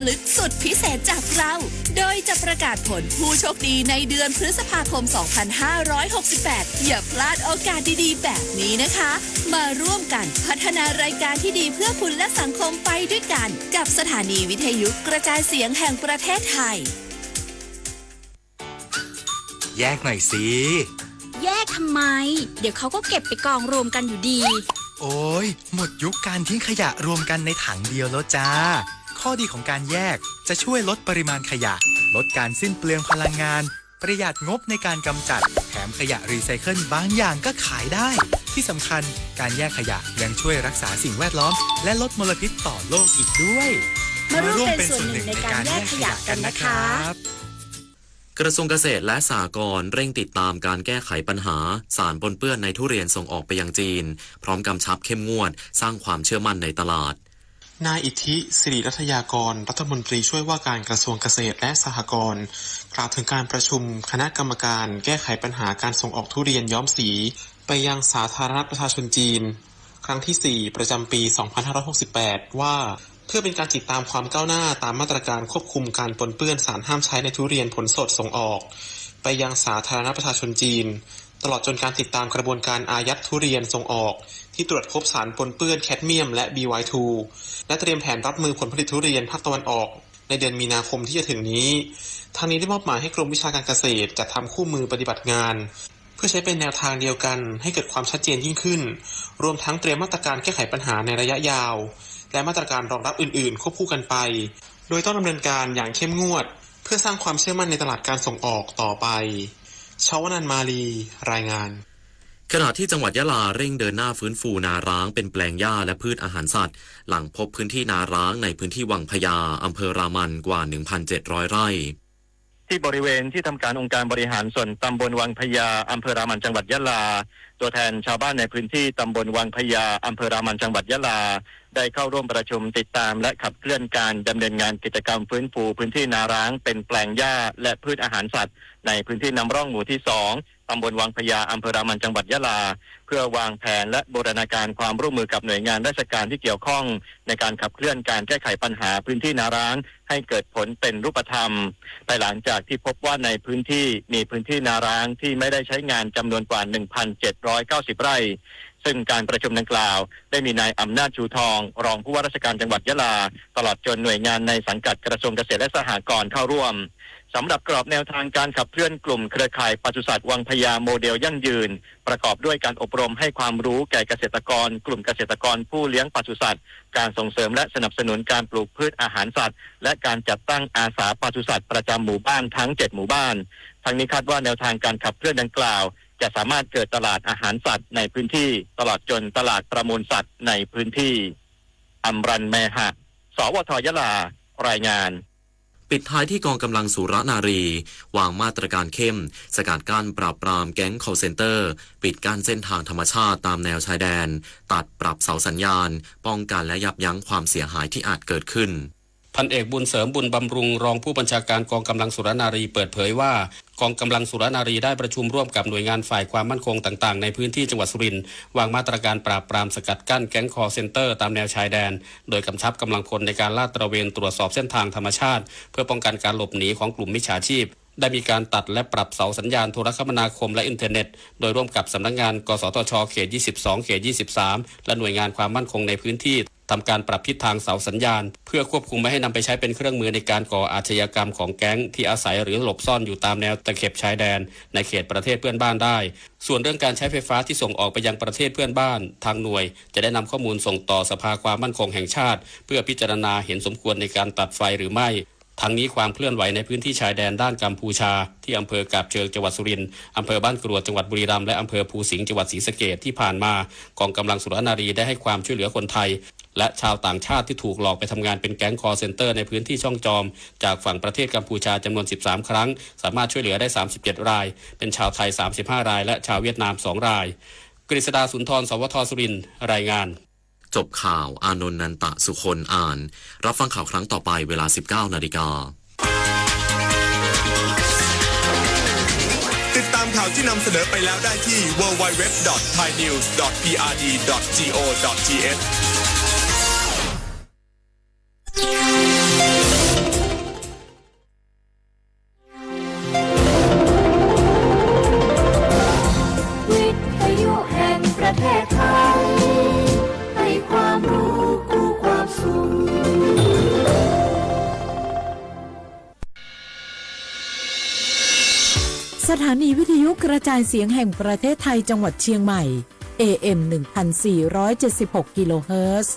ลึกสุดพิเศษจากเรา โดยจะประกาศผลผู้โชคดีในเดือนพฤษภาคม สองพันห้าร้อยหกสิบแปด อย่าพลาดโอกาสดีๆ แบบนี้นะคะ มาร่วมกันพัฒนารายการที่ดีเพื่อคุณและสังคมไปด้วยกัน กับสถานีวิทยุกระจายเสียงแห่งประเทศไทย แยกหน่อยสิ แยกทำไม เดี๋ยวเขาก็เก็บไปกองรวมกันอยู่ดี โอ้ย หมดยุคการทิ้งขยะรวมกันในถังเดียวแล้วจ้า ข้อดีของการแยกจะช่วยลดปริมาณขยะ ลดการสิ้นเปลืองพลังงาน ประหยัดงบในการกำจัด แถมขยะรีไซเคิลบางอย่างก็ขายได้ ที่สำคัญ การแยกขยะยังช่วยรักษาสิ่งแวดล้อม และลดมลพิษต่อโลกอีกด้วย มาร่วมเป็นส่วนหนึ่งในการแยกขยะกันนะครับ กระทรวงเกษตรและสหกรณ์เร่งติดตามการแก้ไขปัญหาสารปนเปื้อนในทุเรียนส่งออกไปยังจีน พร้อมกำชับเข้มงวด สร้างความเชื่อมั่นในตลาด นายอิทธิ สิริรัตยากร รัฐมนตรีช่วยว่าการกระทรวงเกษตรและสหกรณ์ กล่าวถึงการประชุมคณะกรรมการแก้ไขปัญหาการส่งออกทุเรียนย้อมสีไปยังสาธารณรัฐประชาชนจีน ครั้งที่สี่ ประจำปี สองพันห้าร้อยหกสิบแปด ว่า เพื่อเป็นการติดตามความก้าวหน้าตามมาตรการควบคุมการปนเปื้อนสารห้ามใช้ในทุเรียนผลสดส่งออก ไปยังสาธารณรัฐประชาชนจีน ตลอดจนการติดตามกระบวนการอายัดทุเรียนส่งออก ที่ตรวจพบสารปนเปื้อนแคดเมียมและ บี วาย ทู และเตรียมแผนรับมือผลผลิตทุเรียนภาคตะวันออก ในเดือนมีนาคมที่จะถึงนี้ ทั้งนี้ได้มอบหมายให้กรมวิชาการเกษตรจัดทำคู่มือปฏิบัติงาน เพื่อใช้เป็นแนวทางเดียวกันให้เกิดความชัดเจนยิ่งขึ้น รวมทั้งเตรียมมาตรการแก้ไขปัญหาในระยะยาว และมาตรการรองรับอื่นๆ ควบคู่กันไป โดยต้องดำเนินการอย่างเข้มงวด เพื่อสร้างความเชื่อมั่นในตลาดการส่งออกต่อไป ชวนันท์ มาลี รายงาน ขณะที่จังหวัดยะลาเร่งเดินหน้าฟื้นฟูนาร้างเป็นแปลงหญ้าและพืชอาหารสัตว์ หลังพบพื้นที่นาร้างในพื้นที่วังพญา อำเภอรามันกว่า หนึ่งพันเจ็ดร้อย ไร่ ที่บริเวณที่ทำการองค์การบริหารส่วนตำบลวังพญา อำเภอรามัน จังหวัดยะลา ตัวแทนชาวบ้านในพื้นที่ตำบลวังพญา อำเภอรามัน จังหวัดยะลา ได้เข้าร่วมประชุมติดตามและขับเคลื่อนการดำเนินงานกิจกรรมฟื้นฟูพื้นที่นาร้างเป็นแปลงหญ้าและพืชอาหารสัตว์ ในพื้นที่นำร่องหมู่ที่สอง ตำบลวังพญา อำเภอรามัน จังหวัดยะลา เพื่อวางแผนและบูรณาการความร่วมมือกับหน่วยงานราชการที่เกี่ยวข้อง ในการขับเคลื่อนการแก้ไขปัญหาพื้นที่นาร้างให้เกิดผลเป็นรูปธรรม ภายหลังจากที่พบว่าในพื้นที่มีพื้นที่นาร้างที่ไม่ได้ใช้งานจำนวนกว่า หนึ่งพันเจ็ดร้อยเก้าสิบ ไร่ ซึ่งการประชุมดังกล่าวได้มีนายอำนาจ ชูทอง รองผู้ว่าราชการจังหวัดยะลา ตลอดจนหน่วยงานในสังกัดกระทรวงเกษตรและสหกรณ์เข้าร่วม สำหรับกรอบแนวทางการขับเคลื่อนกลุ่มเครือข่ายปศุสัตว์วังพญาโมเดลยั่งยืน ประกอบด้วยการอบรมให้ความรู้แก่เกษตรกร กลุ่มเกษตรกรผู้เลี้ยงปศุสัตว์ การส่งเสริมและสนับสนุนการปลูกพืชอาหารสัตว์ และการจัดตั้งอาสาปศุสัตว์ประจำหมู่บ้านทั้งเจ็ดหมู่บ้าน ทั้งนี้คาดว่าแนวทางการขับเคลื่อนดังกล่าว จะสามารถเกิดตลาดอาหารสัตว์ในพื้นที่ ตลอดจนตลาดประมูลสัตว์ในพื้นที่ อำรัน แมหะ สวท ยะลา รายงาน ปิดท้ายที่กองกำลังสุรนารี วางมาตรการเข้ม สกัดกั้นปราบปรามแก๊ง call center ปิดกั้นเส้นทางธรรมชาติตามแนวชายแดน ตัดปรับเสาสัญญาณ ป้องกันและยับยั้งความเสียหายที่อาจเกิดขึ้น พันเอก บุญเสริม บุญบำรุง รองผู้บัญชาการกองกำลังสุรนารี เปิดเผยว่า กองกำลังสุรนารีได้ประชุมร่วมกับหน่วยงานฝ่ายความมั่นคงต่างๆ ในพื้นที่จังหวัดสุรินทร์ วางมาตรการปราบปรามสกัดกั้นแก๊ง call center ตามแนวชายแดน โดยกำชับกำลังพลในการลาดตระเวนตรวจสอบเส้นทางธรรมชาติ เพื่อป้องกันการหลบหนีของกลุ่มมิจฉาชีพ ได้มีการตัดและปรับเสาสัญญาณโทรคมนาคมและอินเทอร์เน็ต โดยร่วมกับสำนักงาน กสทช เขต ยี่สิบสอง เขต ยี่สิบสาม และหน่วยงานความมั่นคงในพื้นที่ ทำการปรับทิศทางเสาสัญญาณ เพื่อควบคุมไม่ให้นำไปใช้เป็นเครื่องมือในการก่ออาชญากรรมของแก๊งที่อาศัยหรือหลบซ่อนอยู่ตามแนวตะเข็บชายแดน ในเขตประเทศเพื่อนบ้านได้ ส่วนเรื่องการใช้ไฟฟ้าที่ส่งออกไปยังประเทศเพื่อนบ้าน ทางหน่วยจะได้นำข้อมูลส่งต่อสภาความมั่นคงแห่งชาติ เพื่อพิจารณาเห็นสมควรในการตัดไฟหรือไม่ ทั้งนี้ความเคลื่อนไหวในพื้นที่ชายแดนด้านกัมพูชา ที่อำเภอกาบเชิงจังหวัดสุรินทร์ อำเภอบ้านกรวดจังหวัดบุรีรัมย์ และอำเภอภูสิงห์จังหวัดศรีสะเกษ ที่ผ่านมา กองกำลังสุรนารีได้ให้ความช่วยเหลือคนไทย และชาวต่างชาติที่ถูกหลอกไปทำงานเป็นแก๊ง call center ในพื้นที่ช่องจอม จากฝั่งประเทศกัมพูชาจำนวน สิบสาม ครั้ง สามารถช่วยเหลือได้ สามสิบเจ็ด ราย เป็นชาวไทย สามสิบห้า ราย และชาวเวียดนาม สอง ราย กฤษดา สุนทร สวท สุรินทร์ รายงาน จบข่าว อานนท์ นันตะสุคน อ่าน รับฟังข่าวครั้งต่อไปเวลา สิบเก้านาฬิกา ติดตามข่าวที่นำเสนอไปแล้วได้ที่ ดับเบิลยู ดับเบิลยู ดับเบิลยู ดอท ไทยนิวส์ ดอท พีอาร์ดี ดอท จี โอ ดอท ที เอช สถานีวิทยุกระจายเสียงแห่งประเทศไทยจังหวัดเชียงใหม่ เอ เอ็ม หนึ่งพันสี่ร้อยเจ็ดสิบหก กิโลเฮิรตซ์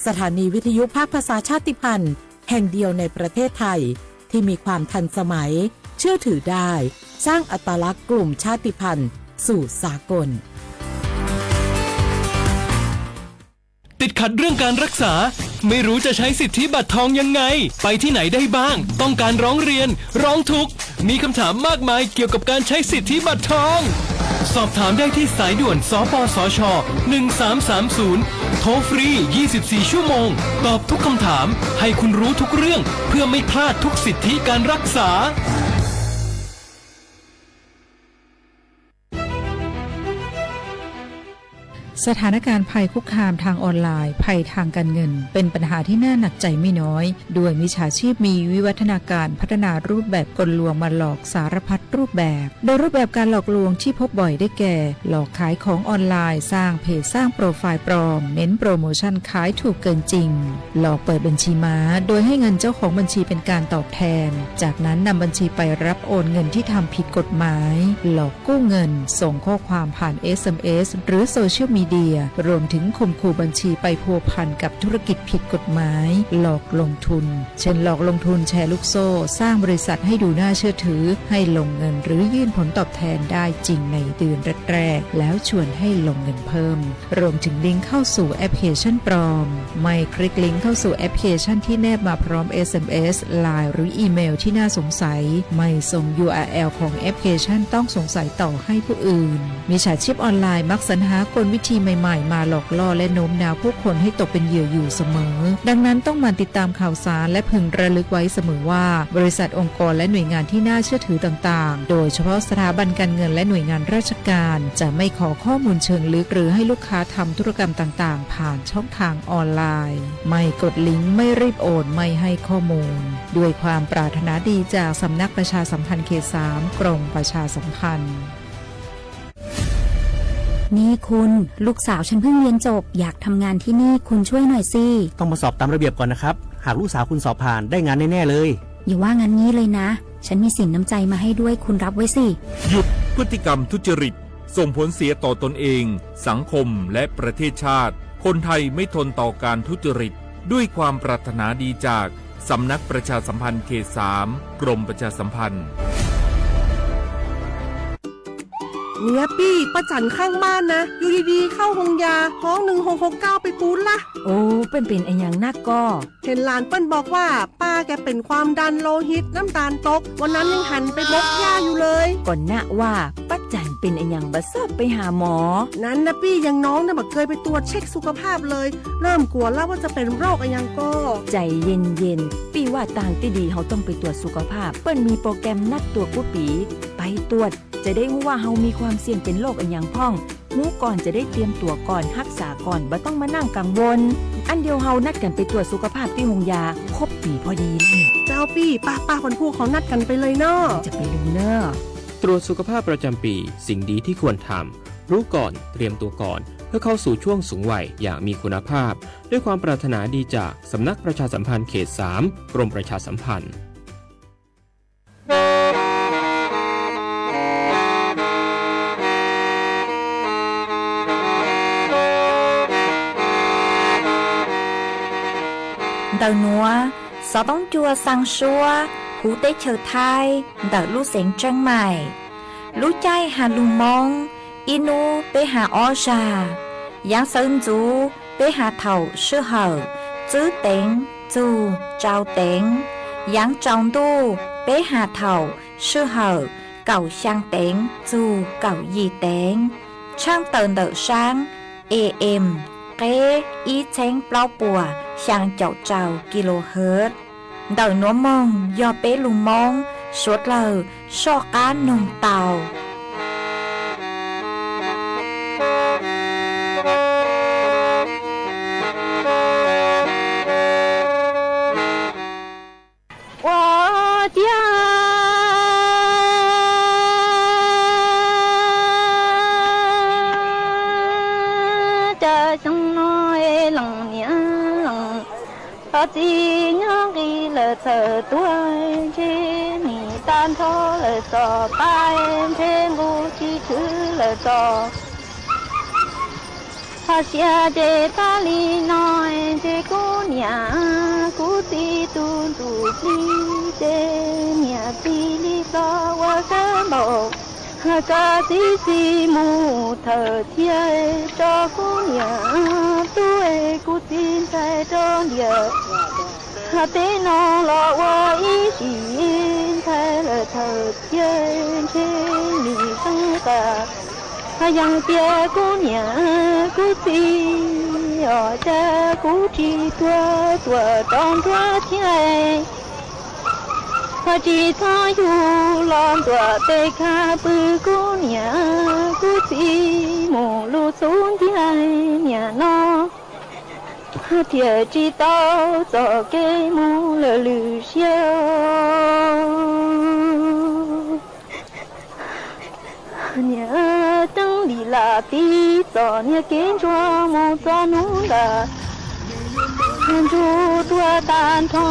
สถานีวิทยุภาคภาษาชาติพันธุ์แห่งเดียวในประเทศไทย ที่มีความทันสมัย เชื่อถือได้ สร้างอัตลักษณ์กลุ่มชาติพันธุ์สู่สากล ติดขัดเรื่องการรักษา ไม่รู้จะใช้สิทธิบัตรทองยังไง ไปที่ไหนได้บ้าง ต้องการร้องเรียน ร้องทุกข์ มีคำถามมากมายเกี่ยวกับการใช้สิทธิบัตรทอง สอบถามได้ที่สายด่วน สปสช หนึ่งสามสามศูนย์ โทรฟรี ยี่สิบสี่ ชั่วโมง ตอบทุกคำถาม ให้คุณรู้ทุกเรื่อง เพื่อไม่พลาดทุกสิทธิการรักษา สถานการณ์ภัยคุกคามทางออนไลน์ ภัยทางการเงิน เป็นปัญหาที่น่าหนักใจไม่น้อย ด้วยมิจฉาชีพมีวิวัฒนาการพัฒนารูปแบบกลลวงมาหลอกสารพัดรูปแบบ โดยรูปแบบการหลอกลวงที่พบบ่อยได้แก่ หลอกขายของออนไลน์ สร้างเพจ สร้างโปรไฟล์ปลอม เน้นโปรโมชั่นขายถูกเกินจริง หลอกเปิดบัญชีม้า โดยให้เงินเจ้าของบัญชีเป็นการตอบแทน จากนั้นนำบัญชีไปรับโอนเงินที่ทำผิดกฎหมาย หลอกกู้เงิน ส่งข้อความผ่าน เอสเอ็มเอส หรือโซเชียลมีเดีย รวมถึงข่มขู่บัญชีไปพัวพันกับธุรกิจผิดกฎหมาย หลอกลงทุน เช่น หลอกลงทุนแชร์ลูกโซ่ สร้างบริษัทให้ดูน่าเชื่อถือ ให้ลงเงินหรือยื่นผลตอบแทนได้จริงในเดือนแรกๆ แล้วชวนให้ลงเงินเพิ่ม รวมถึงลิงก์เข้าสู่แอปพลิเคชันปลอม ไม่คลิกลิงก์เข้าสู่แอปพลิเคชันที่แนบมาพร้อม เอสเอ็มเอส ไลน์ หรืออีเมลที่น่าสงสัย ไม่ส่ง ยูอาร์แอล ของแอปพลิเคชันต้องสงสัยต่อให้ผู้อื่น มิจฉาชีพออนไลน์มักสรรหากลวิธีใหม่ๆ มาหลอกล่อและโน้มน้าวผู้คนให้ตกเป็นเหยื่ออยู่เสมอ ดังนั้นต้องหมั่นติดตามข่าวสารและพึงระลึกไว้เสมอว่า บริษัท องค์กร และหน่วยงานที่น่าเชื่อถือต่างๆ โดยเฉพาะสถาบันการเงินและหน่วยงานราชการ จะไม่ขอข้อมูลเชิงลึกหรือให้ลูกค้าทำธุรกรรมต่างๆ ผ่านช่องทางออนไลน์ ไม่กดลิงก์ ไม่รีบโอน ไม่ให้ข้อมูล ด้วยความปรารถนาดีจากสำนักประชาสัมพันธ์เขตสาม กรมประชาสัมพันธ์ นี่คุณ ลูกสาวฉันเพิ่งเรียนจบ อยากทำงานที่นี่ คุณช่วยหน่อยสิ ต้องมาสอบตามระเบียบก่อนนะครับ หากลูกสาวคุณสอบผ่าน ได้งานแน่ๆเลย อย่าว่างั้นงี้เลยนะ ฉันมีสินน้ำใจมาให้ด้วย คุณรับไว้สิ หยุดพฤติกรรมทุจริต ส่งผลเสียต่อตนเอง สังคม และประเทศชาติ คนไทยไม่ทนต่อการทุจริต ด้วยความปรารถนาดีจากสำนักประชาสัมพันธ์เขตสาม กรมประชาสัมพันธ์ เนี่ยปี้ ป้าจั๋นข้างบ้านนะ อยู่ดีๆ เข้าโฮงยา ฮ้อง หนึ่งหกหกเก้า ไปปู๊ดละ โอ้ เปิ้นเป๋นอะหยังนักก่อ เห็นหลานเปิ้นบอกว่า ป้าแกเป๋นความดันโลหิต น้ำตาลตก วันนั้นยังหันไปบกหญ้าอยู่เลย ก่อนนะว่า ป้าจั๋นเป๋นอะหยังบ่ชอบไปหาหมอ นั้นนะปี้ อย่างน้องเนี่ยบ่เคยไปตรวจเช็คสุขภาพเลย เริ่มกลัวแล้วว่าจะเป็นโรคอะหยังก่อ ใจเย็นๆ ปี้ว่าตางตี้ดีเฮาต้องไปตรวจสุขภาพ เปิ้นมีโปรแกรมนัดตรวจกู้ปี๋ ไปตรวจ จะได้ฮู้ว่าเฮามีความเสี่ยงเป็นโรคอะหยังพ่อง ฮู้ก่อนจะได้เตรียมตั๋วก่อน ฮักษาก่อน บ่ต้องมานั่งกังวล อันเดียวเฮานัดกั๋นไปตรวจสุขภาพตี้โฮงยา ครบปี๋พอดีเลย เจ้าปี้ ป้าๆ วันพูกเฮานัดกั๋นไปเลยเนาะ จะไปเลยเนาะ ตรวจสุขภาพประจำปี สิ่งดีที่ควรทำ รู้ก่อน เตรียมตัวก่อน เพื่อเข้าสู่ช่วงสูงวัยอย่างมีคุณภาพ ด้วยความปรารถนาดีจากสำนักประชาสัมพันธ์เขตสาม กรมประชาสัมพันธ์ Ntawm nuav, xov tooj cua xaa suab huv teb chaws Thaib ntawm lub xeev Tseeb Maim. Lub caij has lug Moob, ib nub peb has ob zag. Yaav sawv ntxuv peb has thaum sij hawm tswb teev txug tsau teev. Yaav tsaus ntuj peb has thaum sij hawm kaum xyaa teev txug kaum yim teev. Tshaaj tawm ntawm saab A M qeb ib txheeb plaub puas xyaa caum rau kilohertz. Ntawm nuav moog yog peb lug Moob suav dlawg soj qaab noog tau. Ua ciav cas xyoo no es leej niam leej txiv nyob nqis lawm txawm tuag ntshe nim tas nrho lawm txog pab ntshe nqus tsis khwv lawm txog. Ho siab ces tag li no, ntshe kuv niam kuv txiv tus ntxim hlub ces niam txiv li txog ua kawg npaum. Koj txiv txiv mus thawm thiab tso kuv niam tub es kuv txiv ntxhais rau ntiam. Teb no los ua ib sim ntxhais lawm thawm thiab ntshe nim zoo tas. Yog tias kuv niam kuv txiv os cas kuv tsis tuag tuam rau nruab thiab. Ho tsis txhob yug los ntuam tes kha pw kuv niam kuv txiv mus lub xub ntiag niam no. Thiaj tsis tau txoj kev mus lawm lwm siab. Niam ceeb lim lam tiv txom niag kev ntsuag mus txog hnub ntawd. Ntsuag tuag tag nrho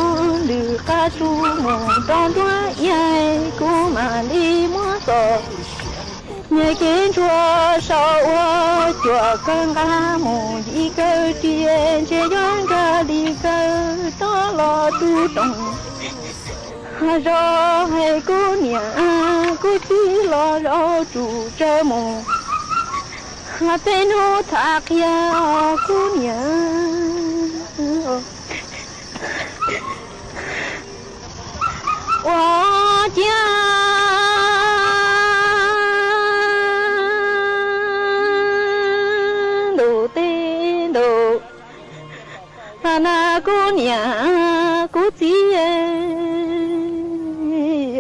lwm qab su mus rau nruab iab kuv mam li muab txom. Niag kev ntsuag sau ua cuam kawg nqa mus yim kawg ris ntshe yuav nkag li kawg toj los tu roos. Zov hais kuv niam kuv txiv los zaum tsum tsawv mus. Tej hnub tham qhia kuv niam ua ciav ntuj tej ntuj. Na kuv niam kuv txiv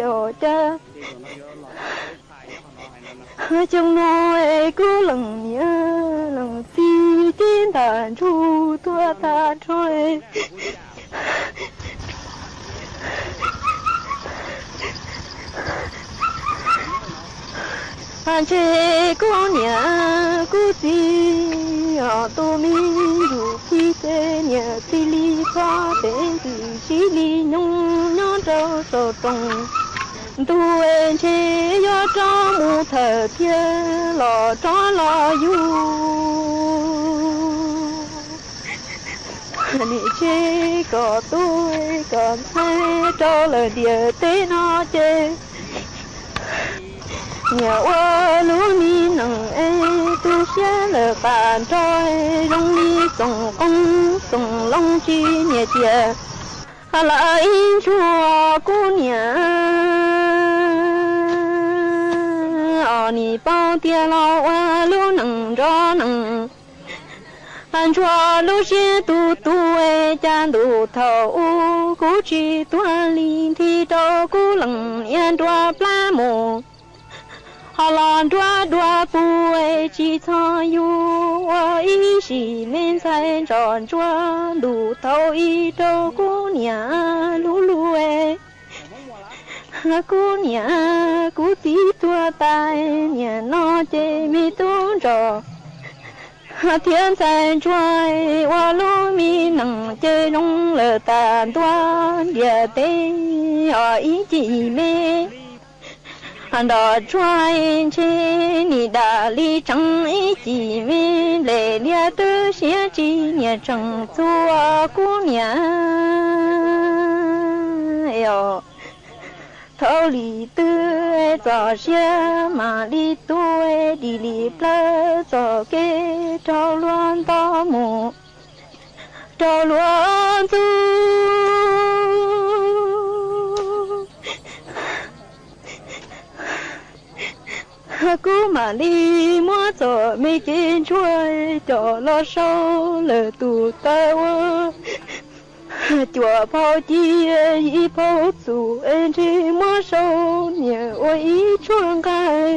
os cas xyoo no kuv leej niam leej txiv tib ntam ntsug tuag tag nrho. Ntshe kuv niam kuv txiv os tus me ntsuj plig ces niam txiv li txhob pem ntxim sib li nyoog nyob rau saum rooj. Ntuj ntshe yuav rov mus thawm thiab los rov los yug. Niam tsev kom tub kom ntxhais rau lawm ntiaj teb no ces niam ua lub me neej es tu siab lawm qas nrog zoo li xoom qoob xoom loo tsis niam tias lawv ib ntsuag kuv niam os nim paub tias los ua lub neej nrov neej ntsuag lub siab tu tu es cas ntuj thaum ub kuv tsis tuag li nthi rau kuv leej niam nruab plab mus. Ho los nruab dua pug tsis txhob yug ua ib sim me ntxhais ntsom ntsuag ntuj thaum ub rau kuv niam lub lub. Kuv niam kuv txiv tuag tas niam no ces me tub ntsuag thiab ntxhais ntsuag ua lub me neej ces zoo lawm tas ntua ntiaj teb os ib cim me. Nrog ntsuag ntshe nim dam li tseem ib cim me nplej liab twb siab tsis niam tseem txhua kuv niam os. Thaum li twg txoj sia mam li tu, dim li plawv txoj kev rau luag nto mus rau luag ntxub. Kuv mam li muab txoj me kev ntsuag coj los sau lawm tus taw ua cuam phau ci yim phau txuj es ntshe muab sau niam ua ib tshuaj nqaij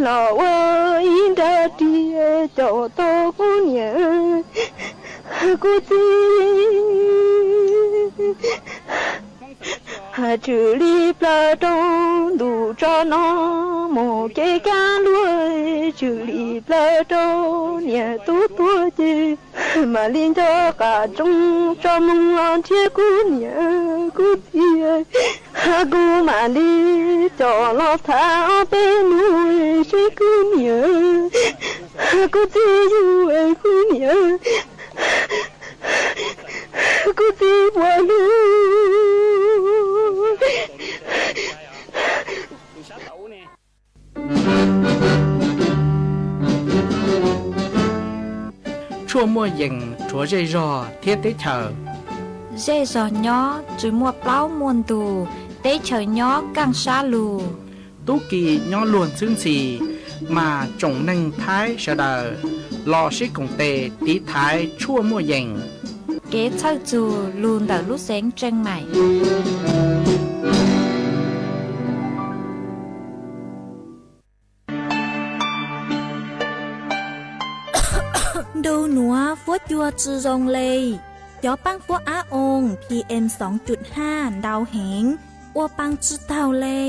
los ua ib nra ris caum tau kuv niam kuv txiv. Tshwm li plaws rau ntuj tso no mus kev kab luag, tshwm li plaws rau niam tub tuag ces Mam li nco qab zoo tso moo los nrhiav kuv niam kuv txiv, kuv mam li coj los tham ob peb hnub seb kuv niam kuv txiv yug kuv niam kuv txiv puas hlub Tshuaj muaj yees rhuav zej zog thiab teb chaws. Zej zog nyob tsis muaj plaub muaj ntug, teb chaws nyob kaj sab lug. Tub ki nyob luag ntxhwb ntxhi, mas tsoom neeg Thaib sawv daws los sib koom tes tiv thaiv tshuaj muaj yees. Kev txhawj txug lug ntawm lub xeev Tseem Maim. Ntu nuav fuab cua tsi zoo le, cov paab fuab ab oo PM xoo cuj haj ntau heev, ua paa tsi taug le.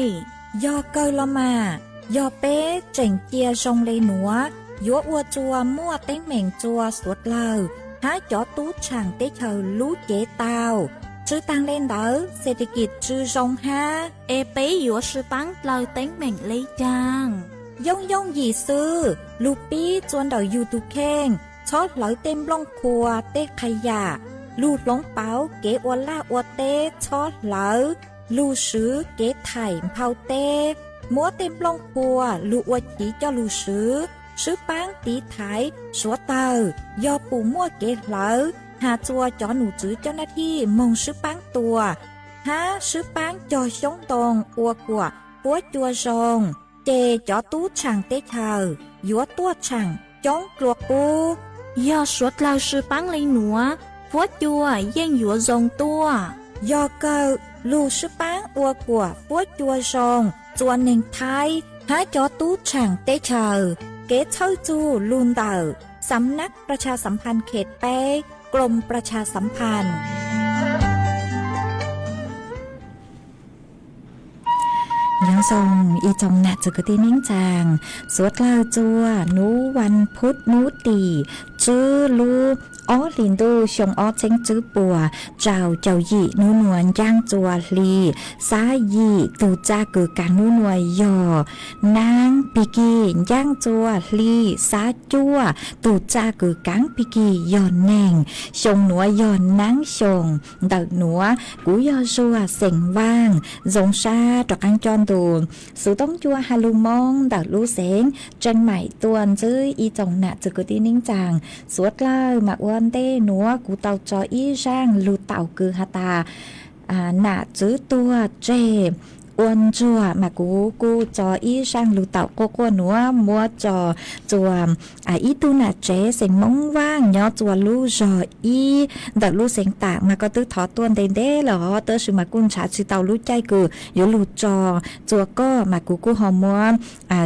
Yog kawg los mas, yog peb tseem cia zoo le nuav, yuav ua txuas muaj teeb meem txuas suav dlawg hab cov tub tshaam teb chaws lub cev tau. Tsw taag le ntawd, xes tes kis tsw zoo hab, es peb yuav sw paab dlawg teeb meem le caag? Yooj yooj yim xwb, lug pib txua ntawm yug tug kheej, txhob hlawv tej nplooj qhuav tej qha yam, lug hloov pauv kev ua laj ua teb txhob hlawv, lug swv kev thaim nphau teb, muab tej nplooj qhuav lug ua chiv coj lug swv, swb paab tiv thaiv suav dlawg. Yog pum muaj kev hlawv, has txuas cov num tswv coj nab thij moog swb paab tua, hab swb paab cog xyoob ntoo ua kuam fuab cua zoo, ces cov tub tshaam teb chaws yuav tuaj tshaam coob dlua qub. Yog suav dlawg sw paab le nuav, fuab cua yeej yuav zoo tuaj. Yog kawg, lug swb paab ua kuam fuab cua zoo, txua neeg Thaib hab cov tub tshaam teb chaws. Kev txhawj txug lug ntawm สำนักประชาสัมพันธ์เขตแปด กรมประชาสัมพันธ์. Nyob zoo ib tsoom nam txwv kwv tij neej tsaa, suav dlawg txua nub vas phuv nub tim tswb lub ob hlis ntuj xyoo ob txheeb tswb puas rau caum yim nub nuav ncaaj txua hli xab yim. Tug txaj kws kaav nub nuav yog naab pig kig, ncaaj txua hli xab cuaj. Tug txaj kws kaav pig kig yog neeg. Xyoo nuav yog naab xyoo ntawm nuav. Kuv yog Zuag xeem Vaaj, zoo sab rov qaab coj ntu xuv toob cua ha lug Moob ntawm lub xeev Tseem Maim tuaj ntsib ib tsoom nam txwv kwv tij neej tsaa. Suav dlawg mas ua ntej nuav kuv tau tso ib zaaj lug taum kws has tas nam txwv tuag tseg ua ntsuag mas kuv kuj tso ib zaaj lug taum quaj quaj nuav muab tso txua ib tug nam tsev xeem Moob Vaaj nyob txua lub zog ib ntawm lub xeev taam mas koj twb thov tuaj ntev ntev lawm os, tab sis mas kuj nrhav tsi tau lub caij kws yuav lug tso txua koj mas kuv kuj ho muab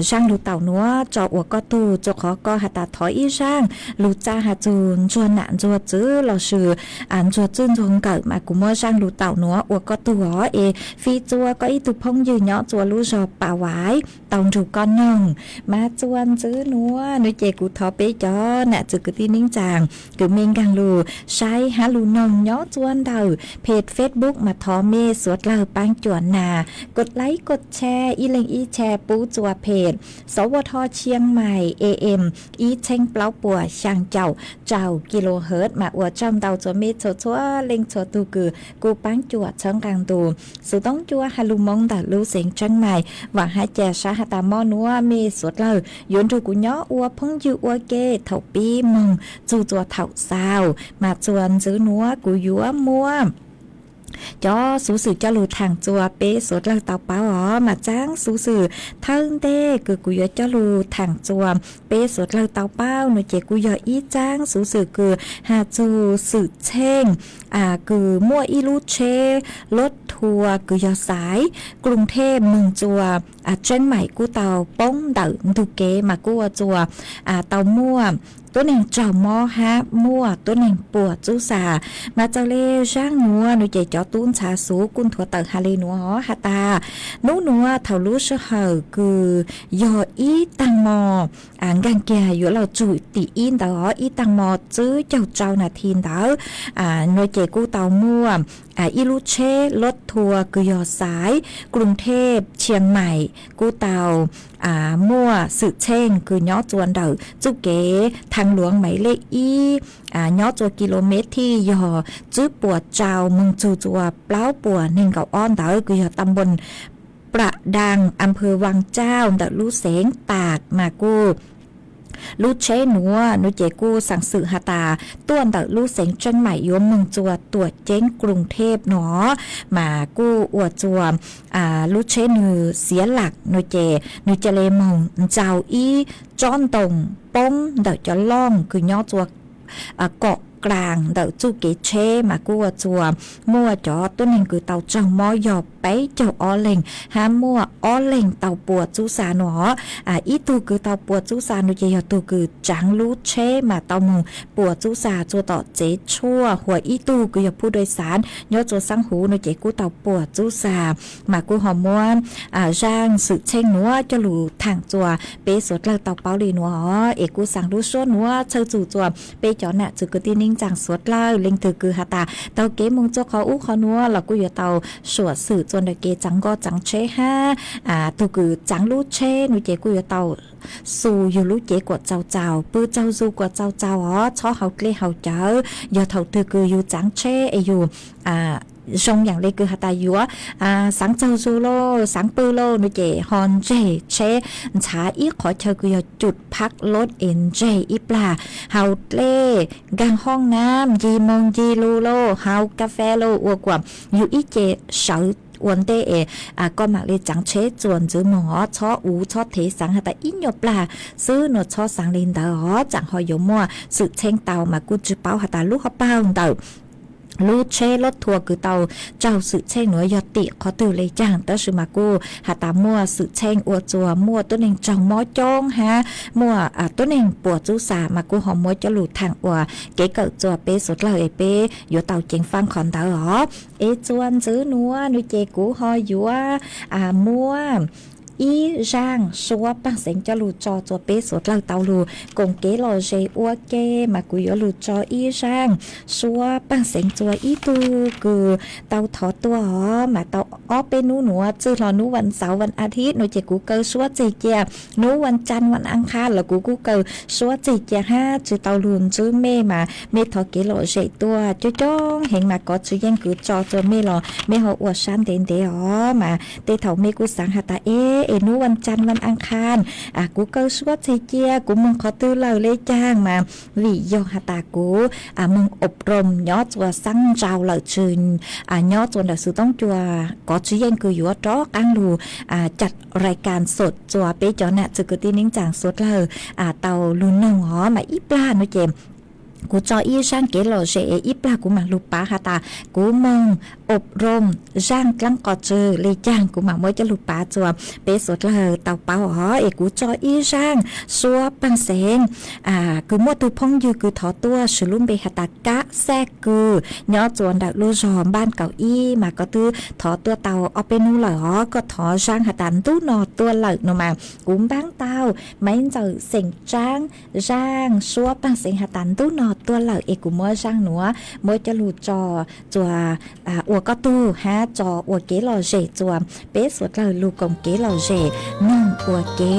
zaaj lug taum nuav tso ua koj tug, txua qhov koj has tas thov ib zaaj lug txaj has txug ntsuag nam ntsuag txwv lossis ntsuag txwj ntsuag nkawm mas kuv muab zaaj lug taum nuav ua koj tug os. Es fij txua koj ib tug phooj ywg nyob txua lub zog Pavaiv tau nrug koj noog. Mas txua ntxiv nuav nuav ces kuv thov peb cov nam txwv kwv tij neej tsaa kws mej nkaag lug saib hab lug noog nyob txua ntawm page Facebook mas thov mej suav dlawg paab cuam nas kos laib kos tshare ib leeg ib tshare pub txua page Sov Vaj Thoj Tshiab Mais AM ib txheeb plaub puas xyaa caum rau kilohertz mas ua tsaug ntau txua mej txhua txhua leej txhua tug kws kuj paab cuam txhawb nqaa ntu xuv toob cua ha lug Moob ntawm lub xeev Tseeb Mais. Vaam hab ca sab has tas mob nuav mej suav dlawg yuav nrug kuv nyob ua phooj ywg ua ke thaum pib moog txug txua thaum xaus. Mas txua ntxiv nuav kuv yuav muab cov xuv xwm coj lug thaam txua peb suav dlawg tau paub os. Mas txaab xuv xwm thawj ntej kws kuv yuav coj lug thaam txua peb suav dlawg tau paub nuav ces kuj yog ib txaab xuv xwm kws has txug xwm txheej kws muaj ib lub tsheb loj thua kws yog xaiv Kloos Thej moog txua Tseeb Mais kuj tau poob ntawm ntug kev mas kuj ua txua tau muaj tuab neeg raug mob hab muaj tuab neeg puas txub xa. Mas txawm le zaaj nuav nuav ces cov tub ntxhais xuv kuj nthuav tawm has le nuav has tas, nub nuav thaum lub sij hawm kws yog ib taag mo nkaag kiag yuav lug tsug tim ib ntawd os, ib taag mo tsib caug rau nas this ntawd, nuav ces kuj tau muaj ib lub tsheb lub thua kws yog xaiv Kruv Thej Tshias Mais kuj tau muaj xwm txheej kws nyob tsua ntawm txuj kev thaaj luav maiv lej ib, nyob tsua kilomev thij yog tsib puas rau moog tsug tsua plaub puas neeg nkaum ob ntawd kws yog ta npoo Plam Daas, am phawv Vaas Tsauj ntawm lub xeev Tas mas kuj lub tsheb nuav nuav ces kuj xaam xwm has tas tuaj ntawm lub xeev Tseeb Maim yuav moog tsua tuam ceeb Kruv Thej no, mas kuj ua tsua lub tsheb nwg xiav lam nuav ces nwg ca le moog ntsau ib tsob ntoo poob ntawm cov looj kws nyob tsua kom klaas ntawm txuj kev tsheb mas kuj ua tsua muaj cov tuab neeg kws tau raug mob yog peb caug ob leeg hab muaj ob leeg tau puas txub xa no. Ib tug kws tau puas txub xa no ces yog tug kws tsaav lub tsheb mas tau moog puas txub xa tsua tom tsev tshuaj, hua ib tug kws yog phuj dua xaav nyob tsua xaab huv no ces kuj tau puas txub xa. Mas kuj ho muab zaaj xwm txheej nuav coj lug thaam tsua peb suav dlawg tau paub le nuav os. Es kuj xaav lub suab nuav txhawj txug tsua peb cov nam txwv kwv tij neej tsaa suav dlawg, leej twg kws has tas taug kev moog tsua qhov ub qhov nuav los kuj yuav tau suam xwm tsua ntawm kev tsaav nkoj tsaav tsheb hab tug kws tsaav lub tsheb no ces kuj yuav tau xu yug lub cev kuas txaus txaus, pw tsaug zug kuas txaus txaus os, txhob haus dlej haus cawv. Yog thaum twg kws yug tsaav tsheb es yug zoo yaam le kws has tas yuav xaav tsaug zug lauj, xaav pw lauj no ces ho ntseg tsheb ntxhav ib qhov chaw kws yog cub phab lub es ntseg ib plag, haus dlej, nkaag hoob nam, ncig moog ncig lug lauj, haus kas fes lauj, ua kuas yug ib ce sawv ua ntej es koj maam le tsaav tsheb tsua ntxiv moog os, txhob uv txhob thev, xaav has tas ib nyuas plag xwb no txhob xaav le ntawd os, tsaam ho yuav muaj xwm txheej tau mas kuj tsi paub has tas lub hauv paug ntawm lub tsheb lub thua kws tau raug xwm txheej nuav yog tim qhov twg le caag, tab sis mas kuj has tas muaj xwm txheej ua tsua muaj tuab neeg raug mob coob hab muaj tuab neeg puas txub xa mas kuj ho muab coj lug thaam ua kev kawm tsua peb suav dlawg es peb yuav tau ceev faab qhov ntawd os. Es tsua ntxiv nuav nuav ces kuv ho yuav muab ib zaaj suab paag xeev coj lug tso tsua peb suav dlawg tau lug koom kev lom zem ua ke, mas kuv yuav lug tso ib zaaj suab paag xeev tsua ib tug kws tau thov tuaj os, mas tau ob peb nub nuav txwj hlo nub vas xauv vas a thib no ces kuv kaw suab tseg cia, nub vas tsab vas a qha los kuv kuj kaw suab tseg cia hab tsi tau lug ntsib mej mas mej thov kev lom zem tuaj coob coob heev mas kov tsi yeej kws tso tsua mej los mej ho ua sab ntev ntev os, mas tej thaum mej kuj xaav has tas es es nub vas tsab vas a qha kuv kaw suab tseg cia kuv moog qhov twg lawm le caag mas vim yog has tas kuv moog ob room nyob tsua xab ntsau lawm tsi nyob tsua ntawm xwm toob cua, kov tsi yeej kws yuav rov qaab lug cam rais kas xom tsua peb cov nam txwv kwv tij neej tsaa suav dlawg tau lug noog os, mas ib plag nuav ces kuv tso ib zaaj kev lom zem es ib plag kuv maam lug pav has tas kuv moog ob room zaaj dlaab qos tsw le caag kuv maam muab coj lug pav tsua peb suav dlawg tau paub os. Es kuv tso ib zaaj suab paag xeev kws muaj tug phooj ywg kws thov tuaj swv lub npe has tas Kab Xaj Kws nyob tsua ntawm lub zog Npaj Kaum Ib mas koj twb thov tuaj tau ob peb nub lawm os, koj thov zaaj has tas ntub no tuaj lawm no mas kuv npaab tau Maiv Ntxawm xeem Tsaab zaaj suab paag xeev has tas ntub no tuaj lawm es kuv muab zaaj nuav muab coj lug tso tsua ua koj tug hab tso ua kev lom zem tsua peb suav dlawg lug koom kev lom zem noog ua ke.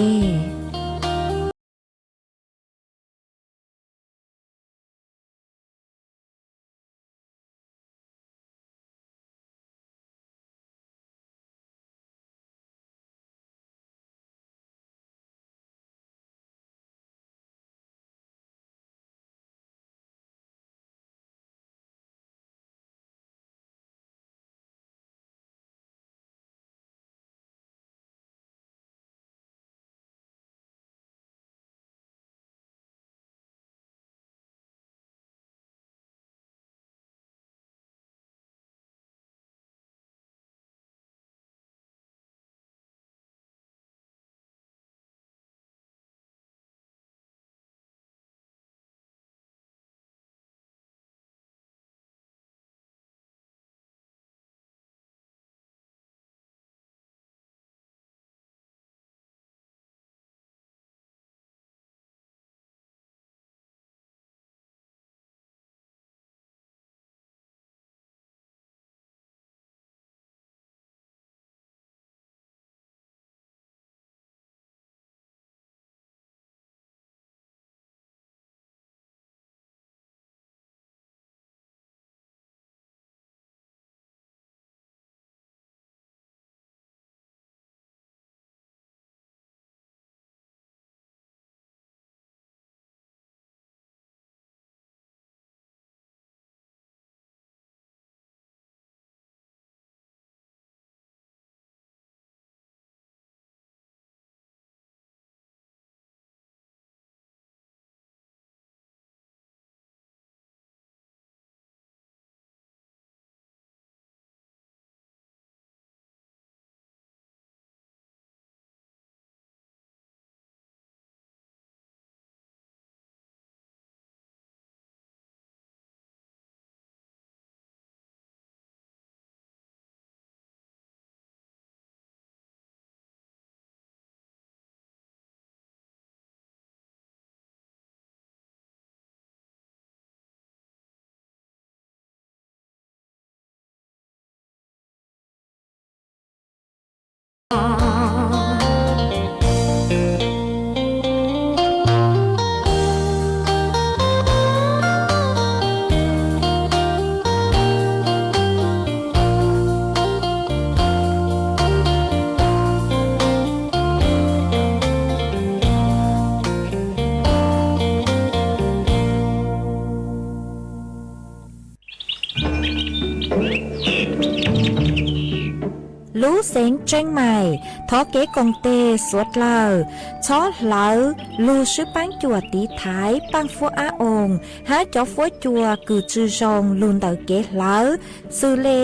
Lub xeev Tseeb Mais, thov kev koom tes suav dlawg txhob hlawv lug swb paab cuam tiv thaiv paaj fuab ab oo hab cov fuab cua kws tsi zoo lug ntawm kev hlawv, xws le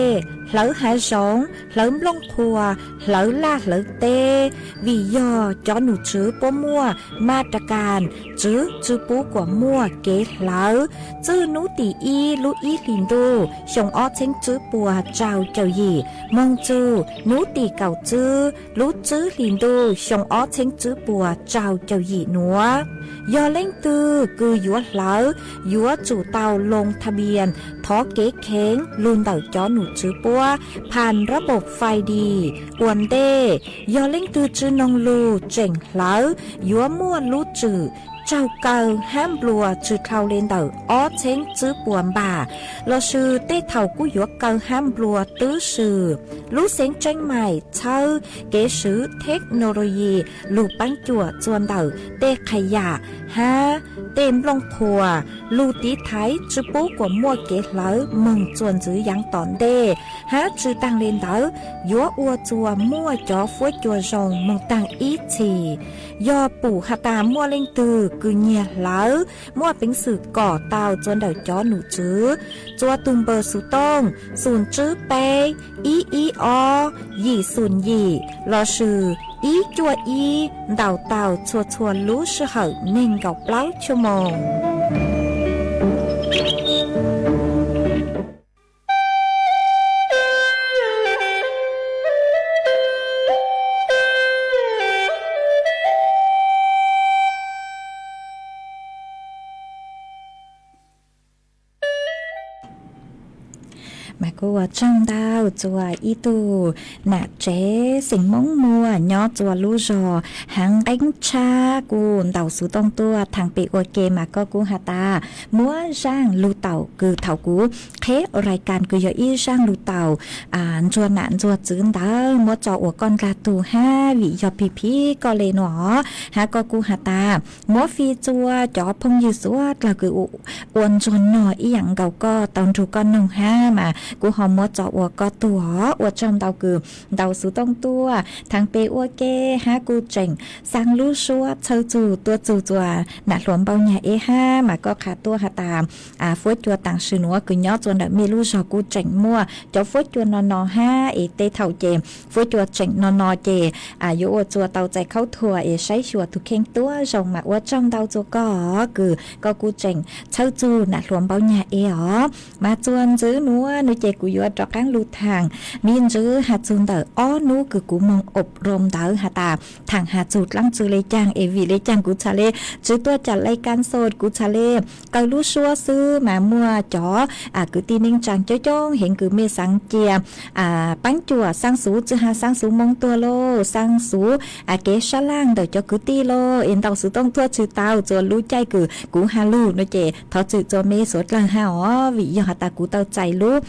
hlawv hav zoov, hlawv nplooj qhuas, hlawv laj hlawv teb, vim yog cov nom tswv puab muaj ma ra kas tswv tsi pub kuas muaj kev hlawv. Txwj nub tim ib lub ib hlis ntuj xyoo ob txheeb tswb puas rau caum yim moog txug nub tim kaum tswb lub tswb hlis ntuj xyoo ob txheeb tswb puas rau caum yim nuav. Yog leej twg kws yuav hlawv, yuav tsum tau loo tha npias thov kev kheev lug ntawm cov nom tswv puab phas rab npaum fais dis ua ntej. Yog leej twg tsi noog lug tseem hlawv, yuav muaj lub tswm tsaug kaw hab nplua tsi dhau le ntawm ob txheeb tswb puas npam, lossis tej thaum kuj yuav kaw hab nplua twb swm. Lub xeev Tseeb Mais txhawb kev swv thej no lo yis lug paab cuam txuas ntawm tej qha yam hab tej nplooj qhuas lug tiv thaiv tsi pub kuas muaj kev hlawv moog txuas ntxiv yaav tom ntej, hab tsi taag le ntawd yuav ua txuas muaj cov fuab cua zoo moog taag ib txhis. Yog pum has tas muaj leej twg kws nyiag hlawv, muaj peev xwm kom tau txuas ntawm cov nom tswv txuas tug npawb xuv tooj xum tswb peb ib ib ob yim xum yim lossis ib cuaj ib ntaus tau txhua txhua lub sij hawm neeg nkaum plaub chua moos. Mas kuj ua tsaug ntau txuas ib tug nam tsev xeem Moob Muas nyob txuas lub zog Haav Nqeeb Tshab kuj ntaus xuv tooj tuaj thaam pem ua ke mas koj kuj has tas muab zaaj lug taus kws thaum kuv qheb rais kas kws yog ib zaaj lug taus ntsuag nam ntsuag txwv ntawd muab tso ua koj ndlag tug hab vim yog phim phim koj le nuav hab koj kuj has tas muab fij txua cov phooj ywg suav dlawg kws ua ntsuag nog ib yaam nkaus koj tau nrug koj noog hab mas kuj ho muab tso ua koj tug os. Ua tsaug ntau kws ntaus xuv tooj tuaj thaam pem ua ke hab kuj tseem xaa lub suab txhawj txug tuaj txug txuas nam hluas Npauj Nyag Eb hab mas koj qha tuaj has tas fuab cua taam sim nuav kws nyob txuas ntawm mej lub zog kuj tseem muaj cov fuab cua no no hab es tej thaum ces fuab cua tseem no no ces yuav ua txuas tau txais khaub thuas es saib xyuas tug kheej tuab zoo mas ua tsaug ntau txuas koj kws koj kuj tseem txhawj txug nam hluas Npauj Nyag Eb os. Mas txuas ntxiv nuav no ces kuv yuav rov qaab lug thaam me ntsis has txug ntawm ob nub kws kuv moog ob roo ntawd has tas thaam has txug dlaab tsi le caag es vim le caag kuv txhad le tsi tuaj caam lais kas xo kuv txhad le kaw lub suab xwb mas muaj cov kwv tij neej tsaa coob coob heev kws mej xaav cia paab cuam xaa xuv txwj ha xaa xuv moo tuag lauj, xaa xuv kev sab laj ntawm cov kwv tij lauj es ntaus xuv tooj tuaj tsi tau txuas lub caij kws kuv has lug no ces thov txim txuas mej suav dlawg hab os vim yog has tas kuv tau txais lub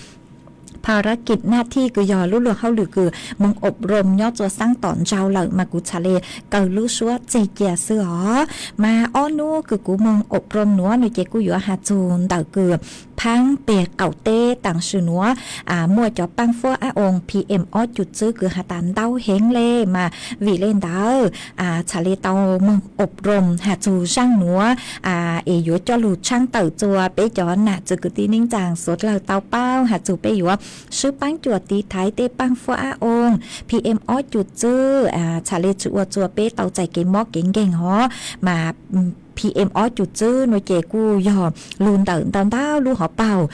phas ras kis naj thij kws yog lub luag hauj lwm kws moog ob roo nyob txuas xaa tom ntsau lawm mas kuv txhad le kaw lub suab tseg cia xwb os. Mas ob nub kws kuv moog ob roo nuav no ces kuj yuav has txug ntawm kws phaab peg qaum teb taam sim nuav muaj cov paaj fuab ab oo PM ob cum txwb kws has tas ntau heev le mas vim le ntawd txhad le tau moog ob roo has txug zaaj nuav es yuav coj lug tshaab tawm txuas peb cov nam txiv kwv tij neej tsaa suav dlawg tau paub has txug peb yuav swb paab cuam tiv thaiv tej paaj fuab ab oo PM ob cum txwb txhad le tsi ua txuas peb tau txais kev mob kev nkeeg hov mas PM ob cum txwb no ces kuj yog lug ntawm ntau ntau lub hauv paug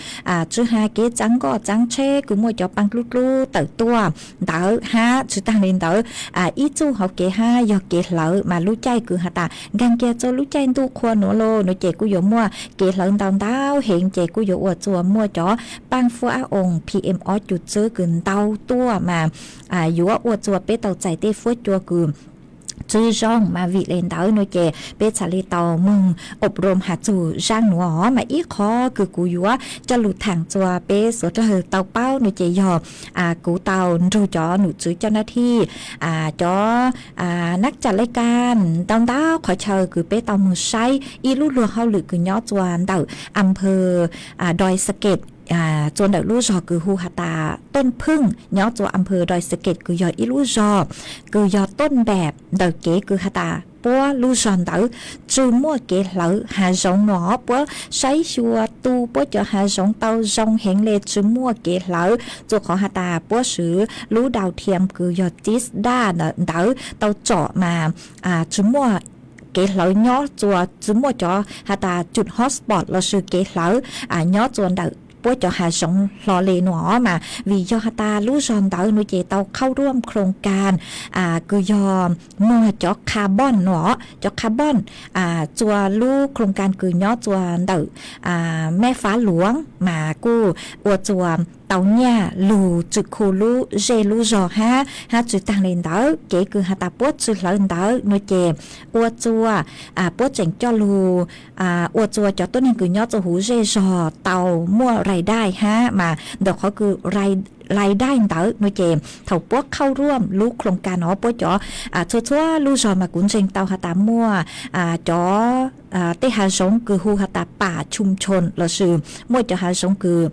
tsi has kev txaav nkoj txaav tsheb kws muaj cov paaj dlub dlub tawm tuaj ntawd hab tsi taag le ntawd ib txuj hauv kev hab yog kev hlawv mas lub caij kws has tas nkaag kiag txug lub caij ntuj qhua nuav lauj no ces kuj yuav muaj kev hlawv ntau ntau heev ces kuj yuav ua txuas muaj cov paaj fuab ab oo PM ob cum txwb kws ntau tuaj mas yuav ua txuas peb tau txais tej fuab cua kws tsi zoo mas vim le ntawd no ces peb txhad le tau moog ob roo has txug zaaj nuav os. Mas ib qhov kws kuv yuav coj lug thaam txuas peb suav dlawg tau paub no ces yog kuv tau nrug cov nom tswv coj nab thij cov nab cam laj kas ntau ntau qhov chaw kws peb tau moog saib ib lub luag hauj lwm kws nyob txuas ntawm a phawv Doi Saket txua ntawm lub zog kws hu has tas Tooj Pheej nyob txua อำเภอดอยสะเก็ด kws yog ib lub zog kws yog tooj npem ntawm kev kws has tas puab lub zog ntawd tsi muaj kev hlawv hav zoov no. Puab saib xyuas tu puab cov hav zoov tau zoo heev le tsi muaj kev hlawv, txua qhov has tas puab swv lub dau thiam kws yog tis daj ntawd tau tsom mas tsi muaj kev hlawv nyob txua, tsi muaj cov has tas cub hotspot lossis kev hlawv nyob txua ntawm puab cov hav zoov hlo le no mas vim yog has tas lub zog ntawd no ces tau khau ruam khloos kas kws yog muag cov carbon no, cov carbon txua lub khloos kas kws nyob txua ntawm Meb Fab Luam mas kuj ua txua tau nyaj lug tsi khu lub zej lub zog hab, hab tsi taag le ntawd kev kws has tas puab tsi hlawv ntawd no ces ua txua puab tseem coj lug ua txua cov tuab neeg kws nyob txua huv zej zog tau muaj rais dai hab mas ntawm qhov kws rais dai ntawd no ces thaum puab khau ruam lub khloos kas no puab cov txhua txhua lub zog mas kuv ntseeg tau has tas muaj cov tej hav zoov kws hu has tas pam chum chon lossis muaj cov hav zoov kws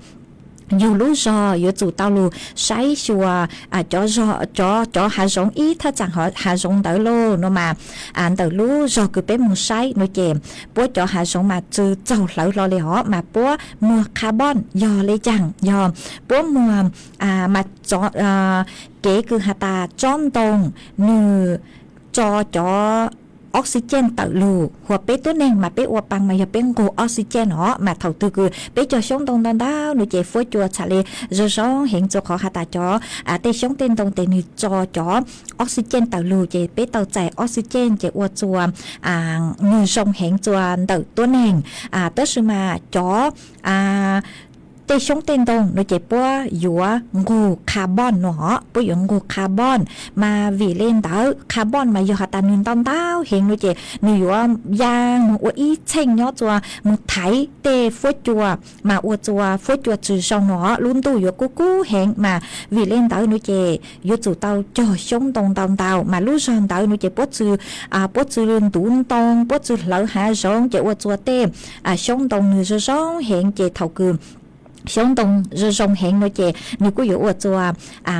yug lub zog yuav tsum tau lug saib xyuas cov, cov hav zoov ib thaj tsam hav zoov ntawd lauj no mas ntawm lub zog kws peb moog saib no ces puab cov hav zoov mas tsi txaug hlawv hlo le os mas puab muag carbon yog le caag yog puab muag mas kev kws has tas tsob ntoo nwg tso cov oxygen tawm lug, huas peb tuab neeg mas peb ua paa mas yog peb nqug oxygen os mas thaum twg kws peb cog xyoob ntoo ntau ntau no ces fuab cua txham le zoo zoo heev txua qhov has tas cov tej xyoob tej ntoo tes nwg tso cov oxygen tawm lug ces peb tau txais oxygen ces ua txua nwg zoo heev txua ntawm tuab neeg. Tab sis mas cov tej xyoob tej ntoo no ces puab yuav nqug carbon no, puab yuav nqug carbon mas vim le ntawd carbon mas yog has tas nwg ntau ntau heev no ces nwg yuav ya moog ua ib txheej nyob txua moog thaiv tej fuab cua mas ua txua fuab cua tsi zoo no lub ntuj yuav kub kub heev mas vim le ntawd no ces yuav tsum tau cog xyoob ntoo ntau ntau mas lub zog ntawd no ces puab tsi, puab tsi ntuv ntoo puab tsi hlawv hav zoov ces ua txua tej xyoob ntoo nwg zoo zoo heev ces thaum kws xyoob ntoo zoo zoo heev no ces nwg kuj yuav ua txua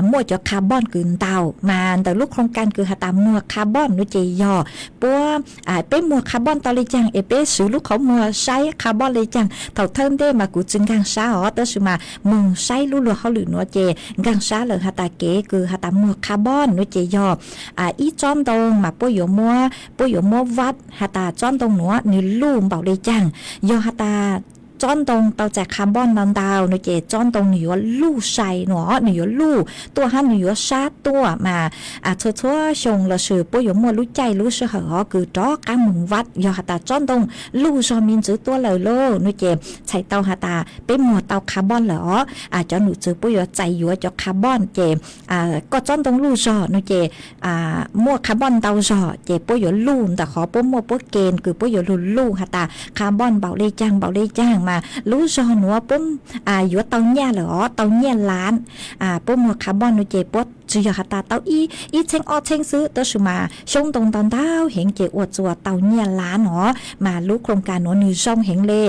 muaj cov carbon kws ntau mas ntawm lub khloos kas kws has tas muag carbon no ces yog puab, peb muag carbon tau le caag es peb swv lub qhov muag saib carbon le caag thaum thawj ntej mas kuv tsi nkaag sab os tab sis mas moog saib lub luag hauj lwm nuav ces nkaag sab lawm has tas kev kws has tas muag carbon no ces yog ib tsob ntoo mas puab yuav muab, puab yuav muab vaj has tas tsob ntoo nuav nwg luj npaum le caag, yog has tas tsob ntoo tau txais carbon ntau ntau no ces tsob ntoo nwg yuav luj sai no, nwg yuav luj tuaj hab nwg yuav sab tuaj mas txhua txhua xyoo lossis puab yuav muaj lub caij lub sij hawm hov kws rov qaab moog vaj yog has tas tsob ntoo luj zog me ntsis tuaj lawm lauj no ces txhais tau has tas peb muag tau carbon lawm os. Cov num txwv puab yuav txais yuav cov carbon ces koj tsob ntoo luj zog no ces muaj carbon ntau zog ces puab yuav luj ntawm qhov puab muaj puab kees kws puab yuav lug luj has tas carbon npaum le caag npaum le caag mas lub zog nuav puab yuav tau nyaj lawm os, tau nyaj lav. Puab muag carbon no ces puab tsi yog has tas tau ib txheeb ob txheeb xwb tab sis mas xyoob ntoo ntau ntau heev ces ua txua tau nyaj lav no mas lub khloos kas nuav nwg zoo heev le.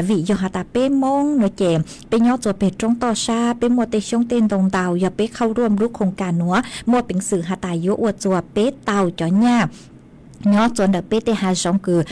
Vim yog has tas peb Moob no ces peb nyob txua peg roob toj sab peb muaj tej xyoob tej ntoo ntau yog peb khauj ruaj lub khloos kas nuav muaj peev xwm has tas yuav ua txua peb tau cov nyaj nyob txua ntawm peb tej hav zoov kws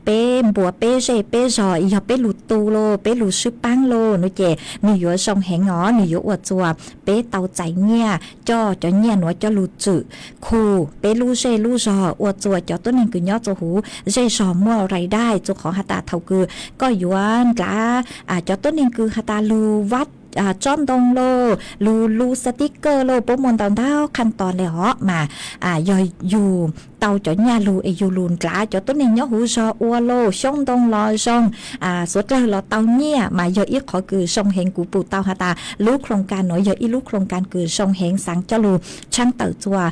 peb npua peb zej peb zog yog peb lug tu lauj peb lug swb paab lauj no ces nwg yuav zoo heev os, nwg yuav ua txua peb tau txais nyaj coj cov nyaj nuav coj lug tswm khu peb lub zej lub zog ua txua cov tuab neeg kws nyob txua huv zej zog muaj rais dai txua qhov has tas thaum kws koj yuav ndlav cov tuab neeg kws has tas lug vaj tsob ntoo lauj lug lu xav tib kawj lauj puab muaj ntau ntau khaj tos le os mas yog yug tau cov nyaj lug es yug lug ndlav cov tuab neeg nyob huv zog ua lauj xyoob ntoo los zoo xuav dlawg los tau nyaj mas yog ib qhov kws zoo heev. Kuv pum tau has tas lub khloos kas nuav yog ib lub khloos kas kws zoo heev xaav coj lug tshaab tawm txua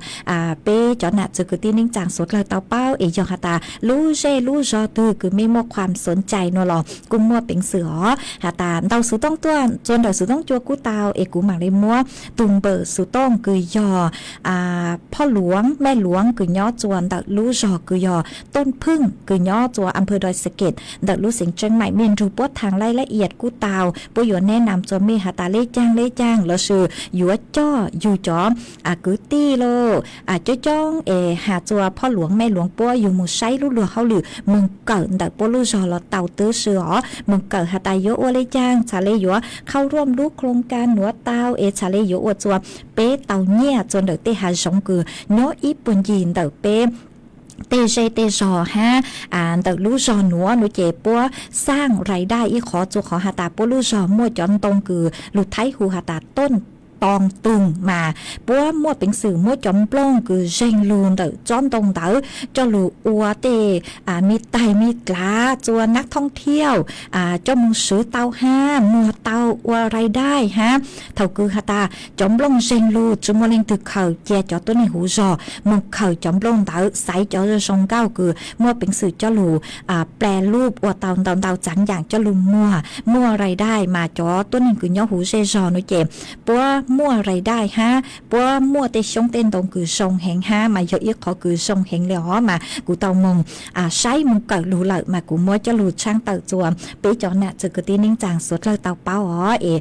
peb cov nam txwv kwv tij neej tsaa xuav dlawg tau paub es yog has tas lub zej lub zog twg kws mej muaj khuam xuav cai nuav los kuj muaj peev xwm os has tas ntaus xuv tooj tuaj txua ntawm xuv tooj cua kuj tau es kuv maam le muab tug npawb xuv tooj kws yog Phoj Luav Mej Luav kws nyob txua ntawm lub zog kws yog Tooj Pheej kws nyob txua Anphaw Doi Saket ntawm lub xeev Tseeb Maim, mej nrug puab thaam laij lab ias kuj tau, puab yuav neb nam txua mej has tas le caag le caag lossis yuav coj yug cov kwv tij lauj, coob coob es has txua phob lueev mej lueev puab yug moog saib lub luag hauj lwm moog kawm ntawm puab lub zog los tau tub si os. Moog kawm has tas yuav ua le caag, txhad le yuav khau ruaj lub khloov ka nuav tau es txhad le yuav ua txua peb tau nyiaj txua ntawm tej hav zoov kws nyob ib puag ncig ntawm peb tej zej tej zog hab ntawm lub zog nuav nuav ces puab xaaj rais daj ib qhov txua qhov has tas puab lub zog muaj cov ntoo kws lug Thaib hu has tas tooj too twg mas puab muaj peev xwm muab cov nplooj kws zeeg lug ntawm tsob ntoo ntawd coj lug ua tej mi taig mi dlav txua nab thoob thiauj coj moog swv tau hab muag tau ua rais daj hab. Thaum kws has tas cov nplooj zeeg lug tsi muaj leej twg khaws, cia cov tuab neeg huv zog moog khaws cov nplooj ntawd, xaiv cov zoo nkauj kws muaj peev xwm coj lug pla lub ua tau ntau ntau txaav yaam coj lug muag muaj rais daj mas cov tuab neeg kws nyob huv zej zog nuav ces puab muaj rais daj hab puab muaj tej xyoob tej ntoo kws zoo heev hab mas yog ib qhov kws zoo heev le os mas kuv tau moog saib moog kawm lug lawm mas kuv muab coj lug tshaab tawm txua peb cov nam txwv kwv tij neej tsaa suav dlawg tau paub os. Es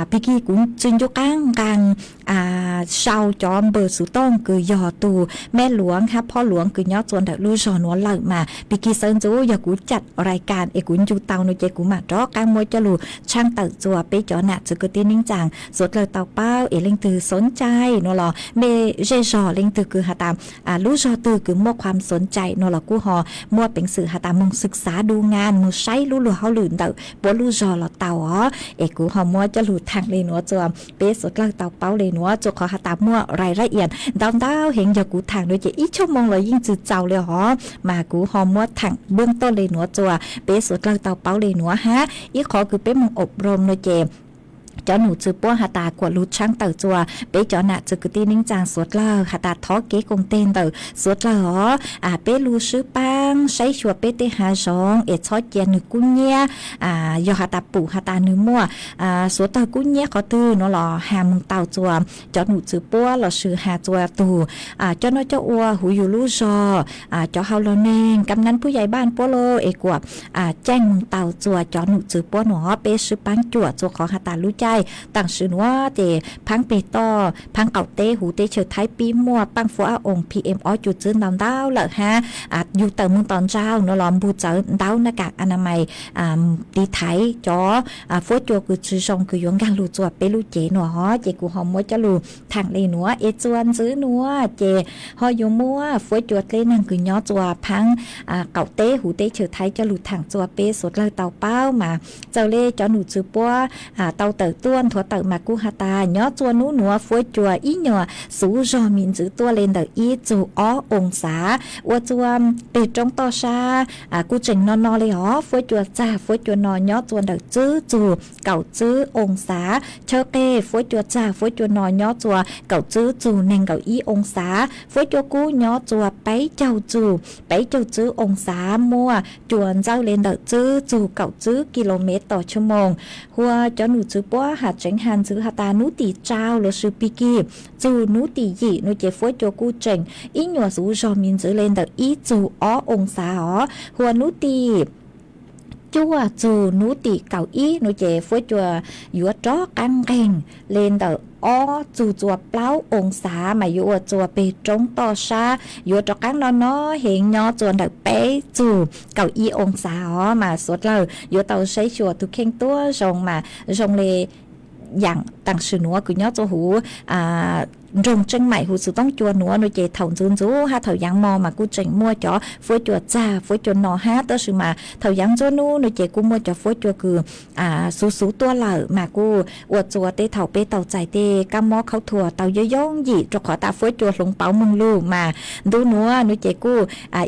pig kig kuv tsi ncu qaab nqaa sau cov npawb xuv tooj kws yog tug meb lueev hab phob lueev kws nyob txua ntawm lub zog nuav lawm mas pig kig sawv ntxuv yog kuv cam rais kas es kuv ncu tau nuav ces kuv maam rov qaab muab coj lug tshaab tawm txua peb cov nam txwv kwv tij neej tsaa suav dlawg tau paub. Es leej twg xoob cai nuav los mej zej zog leej twg kws has tas lub zog twg kws muaj khuam xoob cai nuav los kuj ho muaj peev xwm has tas moog xwm xav du ngaa moog saib lub luag hauj lwm ntawm puab lub zog los tau os. Es kuv ho muab coj lug thaam le nuav txua peb suav dlawg tau paub le nuav txua qhov has tas muaj rais daj ias ntau ntau heev, yog kuv thaam nuav ces ib choj moo los yeej tsi txaus le os mas kuv ho muab thaam nplooj toj le nuav txua peb suav dlawg tau paub le nuav hab ib qhov kws peb moog ob room nuav ces cov num txwv puab has tas kuas lug tshaab tawm txua peb cov nam txwv kwv tij neej tsaa suav dlawg has tas thov kev koom teg ntawm suav dlawg os. Peb lug swb paab saib xyuas peb tej hav zoov es txhob cia nwg kub nyiab. Yog has tas pum has tas nwg muaj suav dlawg kub nyiab qhov twg nuav los has moog tau txua cov num txwv puab lossis has txua tug coj noj coj ua huv yug lub zog, cov hauv lug neeg kam nab pub yai npaaj puab lauj es kuas caij moog tau txua cov num txwv puab nuav. Peb swb paab cuam txua qhov has tas lub caij taam sim nuav ces phaab peg toj phaab qaum teb huv teb chaws Thaib pib muaj paaj fuab ab oos P M ob cuj txwb ntau ntau lawm hab yug tawm moog tom ntsauj nuav los npug txawv ntaub naj kam a na mais tiv thaiv cov fuab cua kws tsi zoo kws yuav nkaag lug txua peb lub cev nuav os. Ces kuv ho muab coj lug thaam le nuav es txua ntxwv nuav ces ho yuav muab fuab cua dleb naag kws nyob txua phaab qaum teb huv teb chaws Thaib coj lug thaam txua peb suav dlawg tau paub mas txawm le cov num txwv puab tau tawm tuaj nthuav tawm mas kuj has tas nyob txua nub nuav fuab cua ib nyuas xuv zog mi ntxwv tuaj le ntawm ib txug ob oos xav. Ua txua peg roob toj sab kuj tseem no no le os, fuab cua txag fuab cua no nyob txua ntawm tswb txug kaum tswb oos xav. Chaw qeg fuab cua txag fuab cua no nyob txua kaum tswb txug neeg nkaum ib oos xav. Fuab cua kub nyob txua peb caug txug peb caug tswb oos xav, muaj cua ntxawj le ntawm tswb txug kaum tswb ki lo mev tos tshua moos. Hua cov num txwv puab has tseev has ntxwv has tas nub tim tsau lossis pig kig txug nub tim yim nuav ces fuab cua kuj tseem ib nyuas xuv zog mi ntxwv le ntawm ib txug ob oos xav os. Hua nub tim cuaj txug nub tim kaum ib nuav ces fuab cua yuav rov qaab nqeeg le ntawm ob txug txua plaub oos xav mas yuav ua txua peg roob toj sab yuav rov qaab no no heev nyob txua ntawm peb txug kaum ib oos xav os. Mas suav dlawg yuav tau saib xyuas tug kheej tuab zoo mas zoo le yaam taam sim nuav kws nyob txua huv nroog Tseej Maim huv xuv toob cua nuav nuav ces thaum ntxuv ntxuv hab thaum yaav mo mas kuj tseem muaj cov fuab cua txag fuab cua no hab tab sis mas thaum yaav ntsua nub nuav ces kuj muaj cov fuab cua kws xuv xuv tuaj lawm mas kuj ua txua tej thaum peb tau txais tej kab mob khaub thuas tau yooj yooj yim rua qhov tas fuab cua hloov pauv moog lug mas ntu nuav nuav ces kuj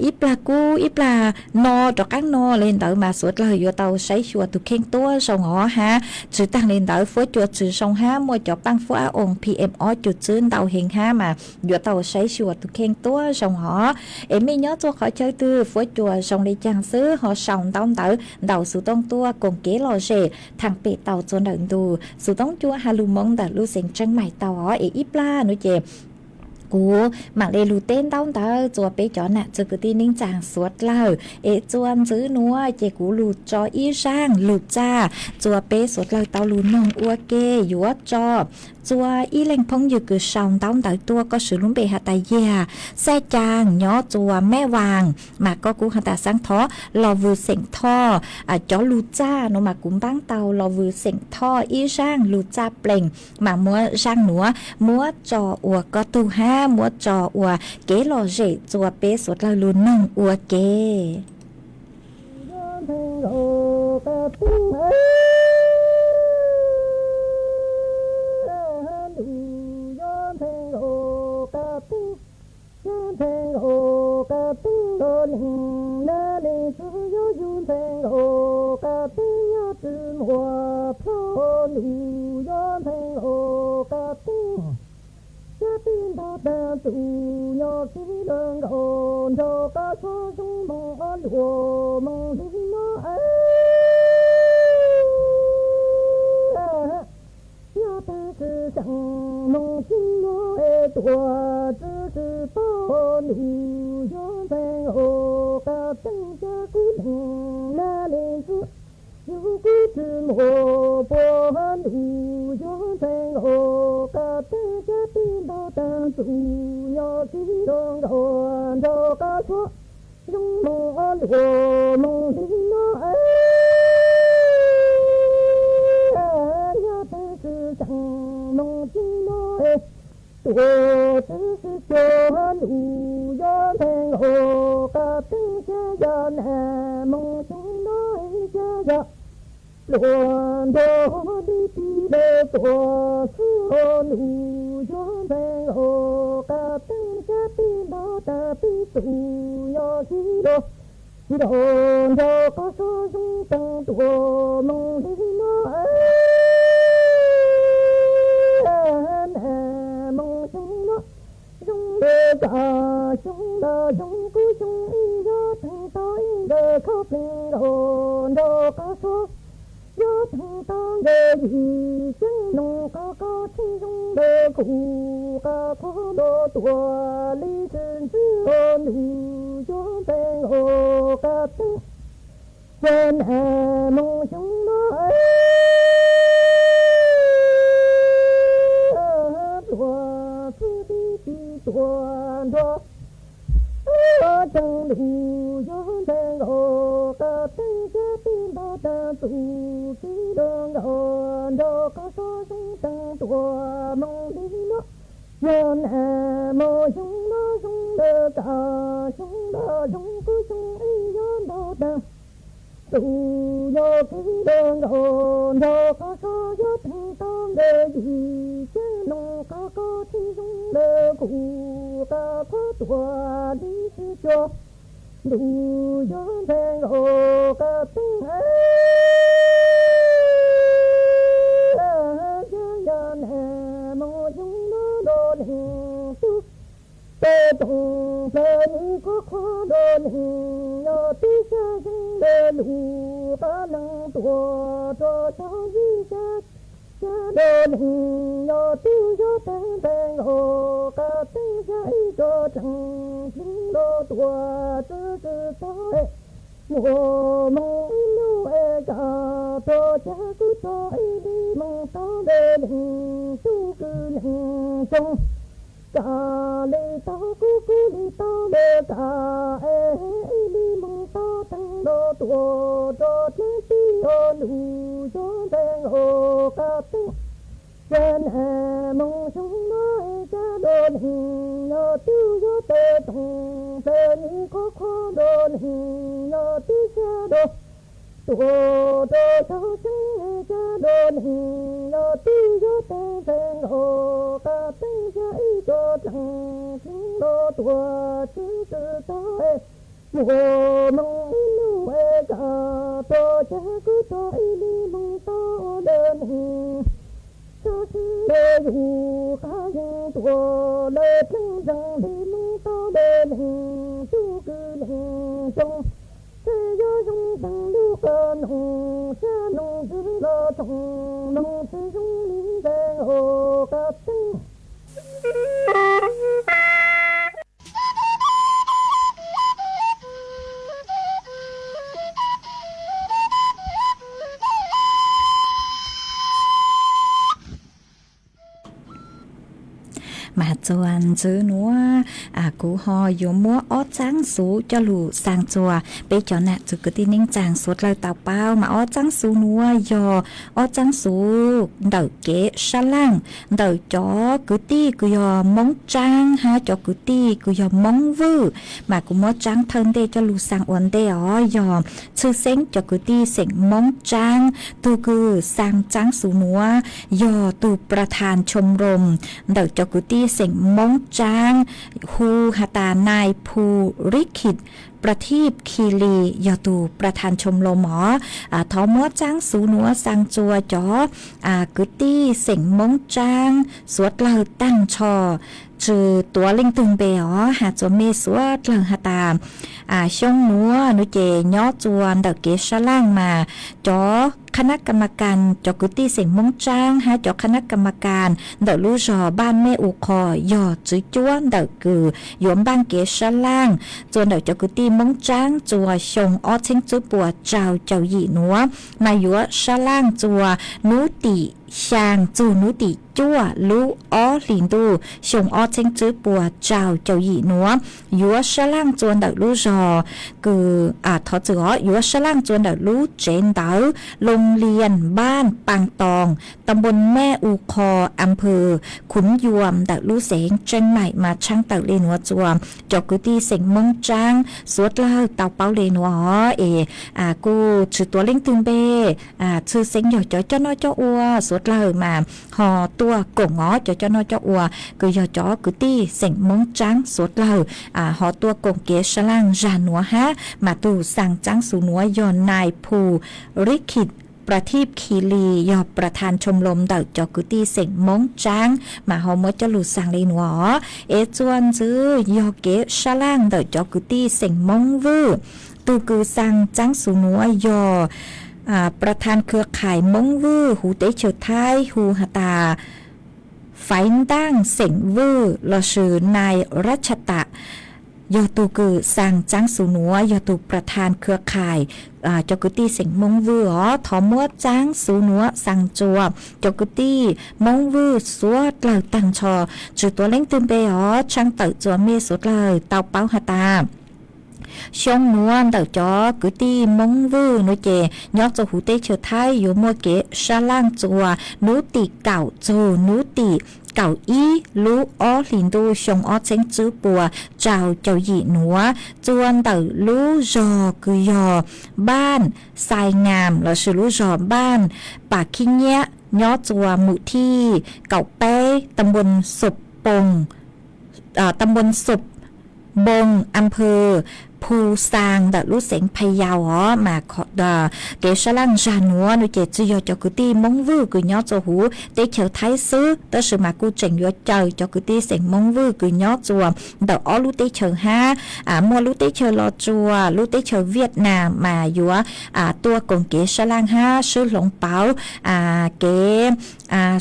ib plag kub ib plag no rov qaab no le ntawd mas suav dlawg yuav tau saib xyuas tug kheej tuab zoo os hab. Tsi taag le ntawd fuab cua tsi zoo hab muaj cov paaj fuab ab oos P M ob cuj txwb ntau heev hab mas yuav tau saib xyuas tug kheej tuab zoo os. Es mej nyob txua qhov chaw twg fuab cua zoo le caag xwb ho sau ntaub ntawv ntaus xuv tooj tuaj koom kev lom zem thaam pem tau txua ntawm ntu xuv toob cua ha lug moov ntawm lub xeev Tseej Maim tau os. Es ib plag nuav ces Kuv mam li lug teb ntaub ntawv txuas peb cov nam txwv kwv tij neej tsaa suav dlawg es txuas ntxiv nuav ces kuv lug tso ib zaaj lug txaj txuas peb suav dlawg tau lug noog ua ke. Yuav tso txuas ib leeg phooj ywg kws sau ntaub ntawv tuaj, koj swv lub npe has tas Yag Xaj Caa nyob txuas Meb Vaas, mas koj kuj has tas Xaav Thov Los Vws xeem Thoj. Cov lug txaj nuav mas kuv npaab tau Los Vws xeem Thoj ib zaaj lug txaj plees, mas muab zaaj nuav muab tso ua koj tug hab muab tso ua kev lom zem txuas peb suav dlawg lug noog ua ke. Cab peb ntaag taag txuj nyob kib lug nkaus nraug qab xov zoo moog ob luam moog li no. Yog taag swm xeem moog sib nua es tuam txwv swm tau ntuj yog ntxhee nkaus qab teeb xyab kub leeg nab leeg txwv yug kub txwv muaj puab ntuj yog ntxhee nkaus qab teeb xyab peb ntaag taag txuj nyob kib lug nkaus nraug qab xov zoo moog ob luam moog li no. Yog taag swm xeem moog sib nua es tuam txwv swm cuag ntuj yog ntxhee nkaus qab teeb xyab yog nam moog xyoo no xyab yog luam nrog li ti le tuam xwb ntuj yog ntxhee nkaus qab teeb xyab peb ntaag taag peb txuj nyob kib lug nraug qab xov zoo teeb tuam moog li no. Nam moog xyoo no zoo le koj xyoo no zoo kuv xyoo ib yog teeb tau ib nkaus khaub pleeg nkaus nraug qab xov yog teeb tau nkaus yim ceeb noog qab koj txheeb zoo le kuv qab koj nrog tuam li xwm ntxwv ntuj yog ntxhee nkaus qab teeb xyab nam moog xyoo no luam xwb ti ti tuam nrog txheeb ntuj yog ntxhee nkaus qab teeb xyab peb ntaag taag txuj kib lug nkaus nraug qab xov zoo teeb tuam moog li no. Yog nam moog xyoo no zoo le koj xyoo no zoo kuv xyoo ib yog ntaag taag txuj nyob kib lug nkaus nraug qab xov yog teeb tau nkaus yim ceeb noog qab koj txheeb zoo le kuv qab koj tuam li xwm cuag ntuj yog ntxhee nkaus qab teeb xyab yog nam moog xyoo no lug leeg tug teb toom plawg nws qhuav qhuav lug leeg yog tub xyab xyoo le lug qab leeg tuam rua xyab yim xyab xyab lug leeg yog tub yog teeb ntxhee nkaus qab teeb xyab ib rua tseem pleeg lug tuam txwv txwv tau muaj moog ib nub es koj rua xyab kub rua ib li moog tau le leeg tub kwv leeg xyoo koj le tau kub kub le tau le koj es ib li moog tau teeb lug tuam rua txwv tib yog ntuj yog ntxhee nkaus qab teeb xyab nam moog xyoo no xyab lug leeg yog tub yog teb toom plawg nws qhuav qhuav lug leeg yog tub xyab lug tuam rua xyab xyoo xyab lug leeg yog tub yog teeb ntxhee nkaus qab teeb xyab ib rua tseem pleeg lug tuam txwv txwv tau muaj moog ib nub es koj rua xyab kub rua ib li moog tau le leeg tub xyab le yug qab yeej tuam le pleeg zeeg li moog tau le leeg tub kwv leeg xyoo txheb yog zoo teeb lug qab noog xyab noog txwv los txhoov noog txwv zoo li ntxhee nkaus qab teeb Txuas ntxiv nuav, kuv ho yuav muab ob txaab xuv coj lug xaa txug peb cov nam txiv kwv tij neej tsaa suav dlawg tau paub, mas ob txaab xuv nuav yog ob txaab xuv ntawm kev sab laaj ntawm cov kwv tij kws yog Moob Tsaab hab cov kwv tij kws yog Moob Vwj, mas kuv muab tsaab thawj ntej coj lug xaa ua ntej os, yog tshwj xeeb cov kwv tij xeem Moob Tsaab. Tug kws xaa txaab xuv nuav yog tugประธานชมรม ntawm cov kwv tij xeem Moob Tsaab, hu has tas Nais Phu Rikhi Prathib Khili yog tugประธานชมรม os. Thov muab txaab xuv nuav xaa txua cov kwv tij xeem Moob Tsaab suav dlawg taag nrho, tsi tuav leej tug npe os, has txua mej suav dlawg has tas, xyoo nuav nuav ces nyob txua ntawm kev sab laaj mas cov คณะกรรมการ cov kwv tij xeem Moob Tsaab hab cov คณะกรรมการ ntawm lub zog Npaaj Mej U Qho yog tswv cuab ntawm kws yuav npaaj kev sab laaj txua ntawm cov kwv tij Moob Tsaab txua xyoo ob txheeb tswb puas rau caum yim nuav, mas yuav sab laaj txua nub tim xyaa txug nub tim cuaj lub ob hlis ntuj xyoo ob txheeb tswb puas rau caum yim nuav, yuav sab laaj txua ntawm lub zog kws, thov txwm os, yuav sab laaj txua ntawm lub tsev ntawv โรงเรียนบ้านปางตอง ตำบลแม่อูคอ อำเภอขุนยวม ntawm lub xeev Tseej Maim, mas tshaaj tawm le nuav txua cov kwv tij xeem Moob Tsaab suav dlawg tau paub le nuav os. Es kuj tsi tuav leej twg npe, tshwj xeeb yog cov coj noj coj ua suav dlawg mas ho tuaj koom os, cov coj noj coj ua kws yog cov kwv tij xeem Moob Tsaab suav dlawg ho tuaj koom kev sab laaj zag nuav hab, mas tug xaa txaab xuv nuav yog Nais Phu Rikhi Prathib Khili yog ประธานชมรม ntawm cov kwv tij xeem Moob Tsaab, mas ho muab coj lug xaa le nuav os. Es txua ntxiv yog kev sab laaj ntawm cov kwv tij xeem Moob Vwj, tug kws xaa txaab xuv nuav yog ประธานเครือข่าย Moob Vwj huv teb chaws Thaib hu has tas Faiv Ntaaj xeem Vwj lossis Nais Raj Cha Tam, yog tug kws xaa txaab xuv nuav yog tug ประธานเครือข่าย cov kwv tij xeem Moob Vwj os. Thov muab txaab xuv nuav xaa txua cov kwv tij Moob Vwj suav dlawg taag nrho, tsi tuav leej twg npe os, tshaaj tawm txua mej suav dlawg tau paub has tas xyoo nuav ntawm cov kwv tij Moob Vwj nuav ces nyob txua huv teb chaws Thaib yuav muaj kev sab laaj txua nub tim kaum txug nub tim kaum ib lub ob hlis ntuj xyoo ob txheeb tswb puas rau caum yim nuav, txua ntawm lub zog kws yog Npaaj Xais Ngaam lossis lub zog Npaaj Pas Khib Nyiab, nyob txua mus thij kaum peb, ตำบลศพปง ตำบลศพปง อำเภอภูซาง ntawm lub xeev Pha Yau os. Mas kev sab laaj zag nuav nuav ces tsi yog cov kwv tij Moob Vwj kws nyob txua huv teb chaws Thaib xwb, tab sis mas kuj tseem yuav caw cov kwv tij xeem Moob Vwj kws nyob txua ntawm ob lub teb chaws hab, muaj lub teb chaws Los Tsuas, lub teb chaws Viaj Nam mas yuav tuaj koom kev sab laaj hab swb hloov pauv, kev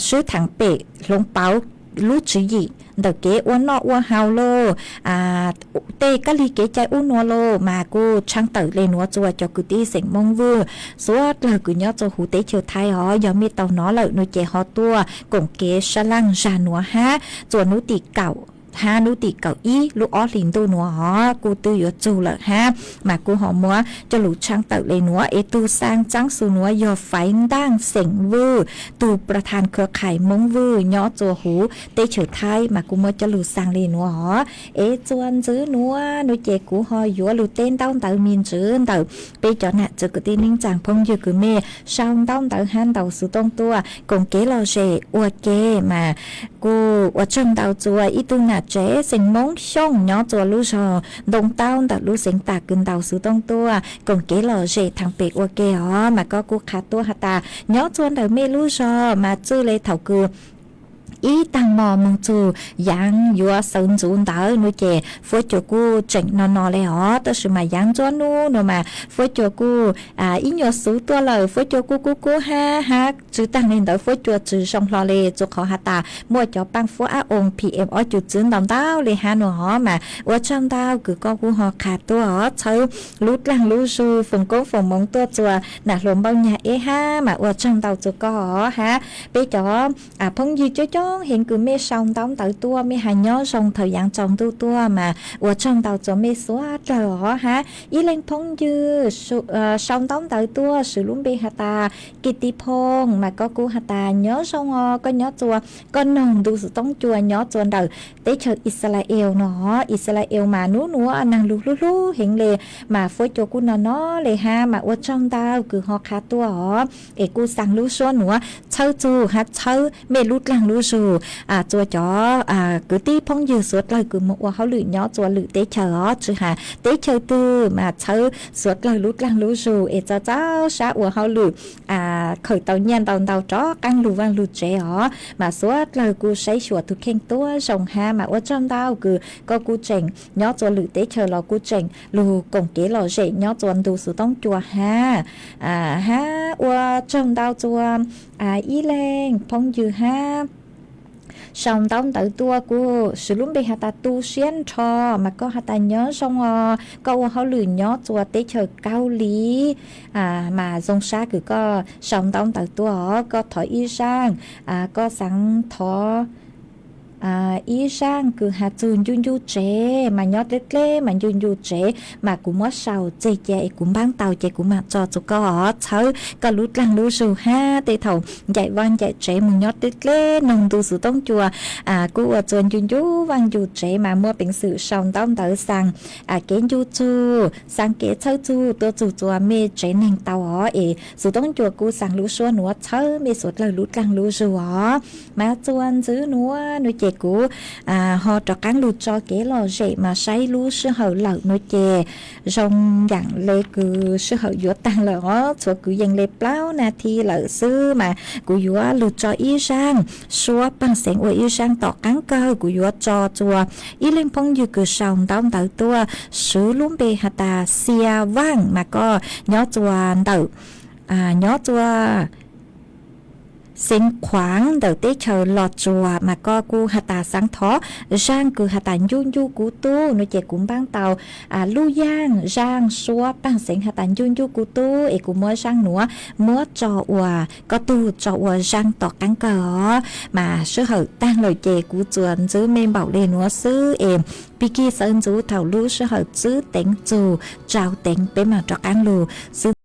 swb thaam pem hloov pauv lub tswv yim ntawm kev ua noj ua haus lauj, tej kab lig kev cai ub nuav lauj, mas kuj tshaaj tawm le nuav txua cov kwv tij xeem Moob Vwj suav dlawg kws nyob txua huv teb chaws Thaib os. Yog mej tau nov lawm nuav ces ho tuaj koom kev sab laaj zag nuav hab, txua nub tim kaum hab nub tim kaum ib lub ob hlis ntuj nuav os, kuj twb yuav txug lawm hab, mas kuj ho muab coj lug tshaaj tawm le nuav. Es tug xaa txaab xuv nuav yog Faiv Ntaaj xeem Vwj, tug ประธานเครือข่าย Moob Vwj nyob txua huv teb chaws Thaib, mas kuj muab coj lug xaa le nuav os. Es txua ntxiv nuav nuav ces kuv ho yuav lug teb ntaub ntawv me ntsis ntawm peb cov nam txiv kwv tij neej tsaa phooj ywg kws mej sau ntaub ntawv hab ntaus xuv tooj tuaj koom kev lom zem ua ke, mas kuj ua tsaug ntau txua ib tug nam tsev xeem Moob Xyooj nyob txua lub zog Ntoo Taub ntawm lub xeev Tam Kwv ntaus xuv tooj tuaj koom kev lom zem thaam pem ua ke os. Mas koj kuj qha tuaj has tas nyob txua ntawm mej lub zog mas txwj le thaum kws ib taag mo moog txug yaav yuav sawv ntxuv ntawd nuav ces fuab cua kuj tseem no no le os, tab sis mas yaav nruab nub nuav mas fuab cua kuj ib nyuas xuv tuaj lawm, fuab cua kuj kub kub hab hab Tsw taag le ntawd fuab cua tsw zoo hlo le, txug qhov has tas muaj cov paaj fuab ab oo P M ob cum txwv ntau ntau le hab nua os. Mas ua tsaug ntau kws koj kuj ho qha tuaj os, txhawb lub dlaag lub zug foom koob foom moov tuaj txuas nam hluas npauj nyag eb hab, mas ua tsaug ntau txuas koj os hab peb cov phoob ywg coob coob heev kws mej sau ntaub ntawv tuaj, mej has nyob zoo thaum yaav tsaus ntuj tuaj, mas ua tsaug ntau txuas mej suav dlawg os hab ib leeg phoob ywg sau ntaub ntawv tuaj swv lub npe has tas Kis Tis Phoo, mas koj kuj has tas nyob zoo os, koj nyob txuas, koj noog ntu xuv toob cua nyob txuas ntawm teb chaws Israel no. Israel mas nub nuav naag lug hlub hlub heev le, mas fuab cua kuj no no le hab, mas ua tsaug ntau kws ho qha tuaj os. Es kuj xaa lub suab nuav txhawb txug hab txhawb mej lub dlaag lub zug txuas cov kwv tij phoob ywg suav dlawg kws moog ua hauj lwm nyob txuas lwm teb chaws os, tsi has teb chaws twg mas txhawb suav dlawg lub dlaag lub zug es txaus txaus sab ua hauj lwm, khawm tau nyiaj ntau ntau rov qaab lug vaaj lug tsev os. Mas suav dlawg kuj saib xyuas tug kheej tuab zoo hab, mas ua tsaug ntau kws koj kuj tseem nyob txuas lwm teb chaws los kuj tseem lug koom kev lom zem nyob txuas ntu xuv toob cua hab. Hab ua tsaug ntau txuas ib leeg phoob ywg hab sau ntaub ntawv tuaj kuj swv lub npe has tas Tu Siab Nrho, mas koj has tas nyob zoo os, koj ua hauj lwm nyob txuas teb chaws Kaub Lis, mas zoo sab kws koj sau ntaub ntawv tuaj os. Koj thov ib zaaj, koj xaav thov ib zaaj kws has txug ncu ncu tsev, mas nyob dleb dleb mas ncu ncu tsev, mas kuv muab sau tseg cia es kuv npaab tau ces kuv mam tso txug koj os. Txhawb koj lub dlaag lub zug hab tej thaum ncaim vaj ncaim tsev moog nyob dleb dleb noog ntu xuv toob cua kuj ua txuas ncu ncu vaaj ncu tsev, mas muaj peev xwm sau ntaub ntawv xaa kev ncu txug, xaa kev txhawb txug tuaj txug txuas mej tsev neeg tau os. Es xuv toob cua kuj xaa lub suab nuav txhawb mej suav dlawg lub dlaag lub zug os. Mas txuas ntxiv nuav nuav ces kuv ho rov qaab lug tso kev lom zem mas saib lub sij hawm lawm nuav ces zoo yaam le kws sij hawm yuav taag lawm os, txhua kwv yees le plaub nas this lawm xwb, mas kuv yuav lug tso ib zaaj suab paaj xeev ua ib zaaj tom qaab kawg. Kuv yuav tso txuas ib leeg phoob ywg kws sau ntaub ntawv tuaj swv lub npe has tas Xia Vaaj, mas koj nyob txuas ntawm, nyob txuas Xeev Khuaav ntawm teb chaws Los Tsuas, mas koj kuj has tas xaav thov zaaj kws has tas ncu ncu kuv tub nuav ces kuv npaab tau lub yaaj zaaj suab paaj xeev has tas ncu ncu kuv tub es kuv muab zaaj nuav muab tso ua koj tug tso ua zaaj tom qaab kawg os. Mas sij hawm taag lawm ces kuv txuas ntxiv mej npaum le nuav xwb es pig kig xawv ntxuv thaum lub sij hawm tswb teev txug tsau teev peb mam rov qaab lug xwb.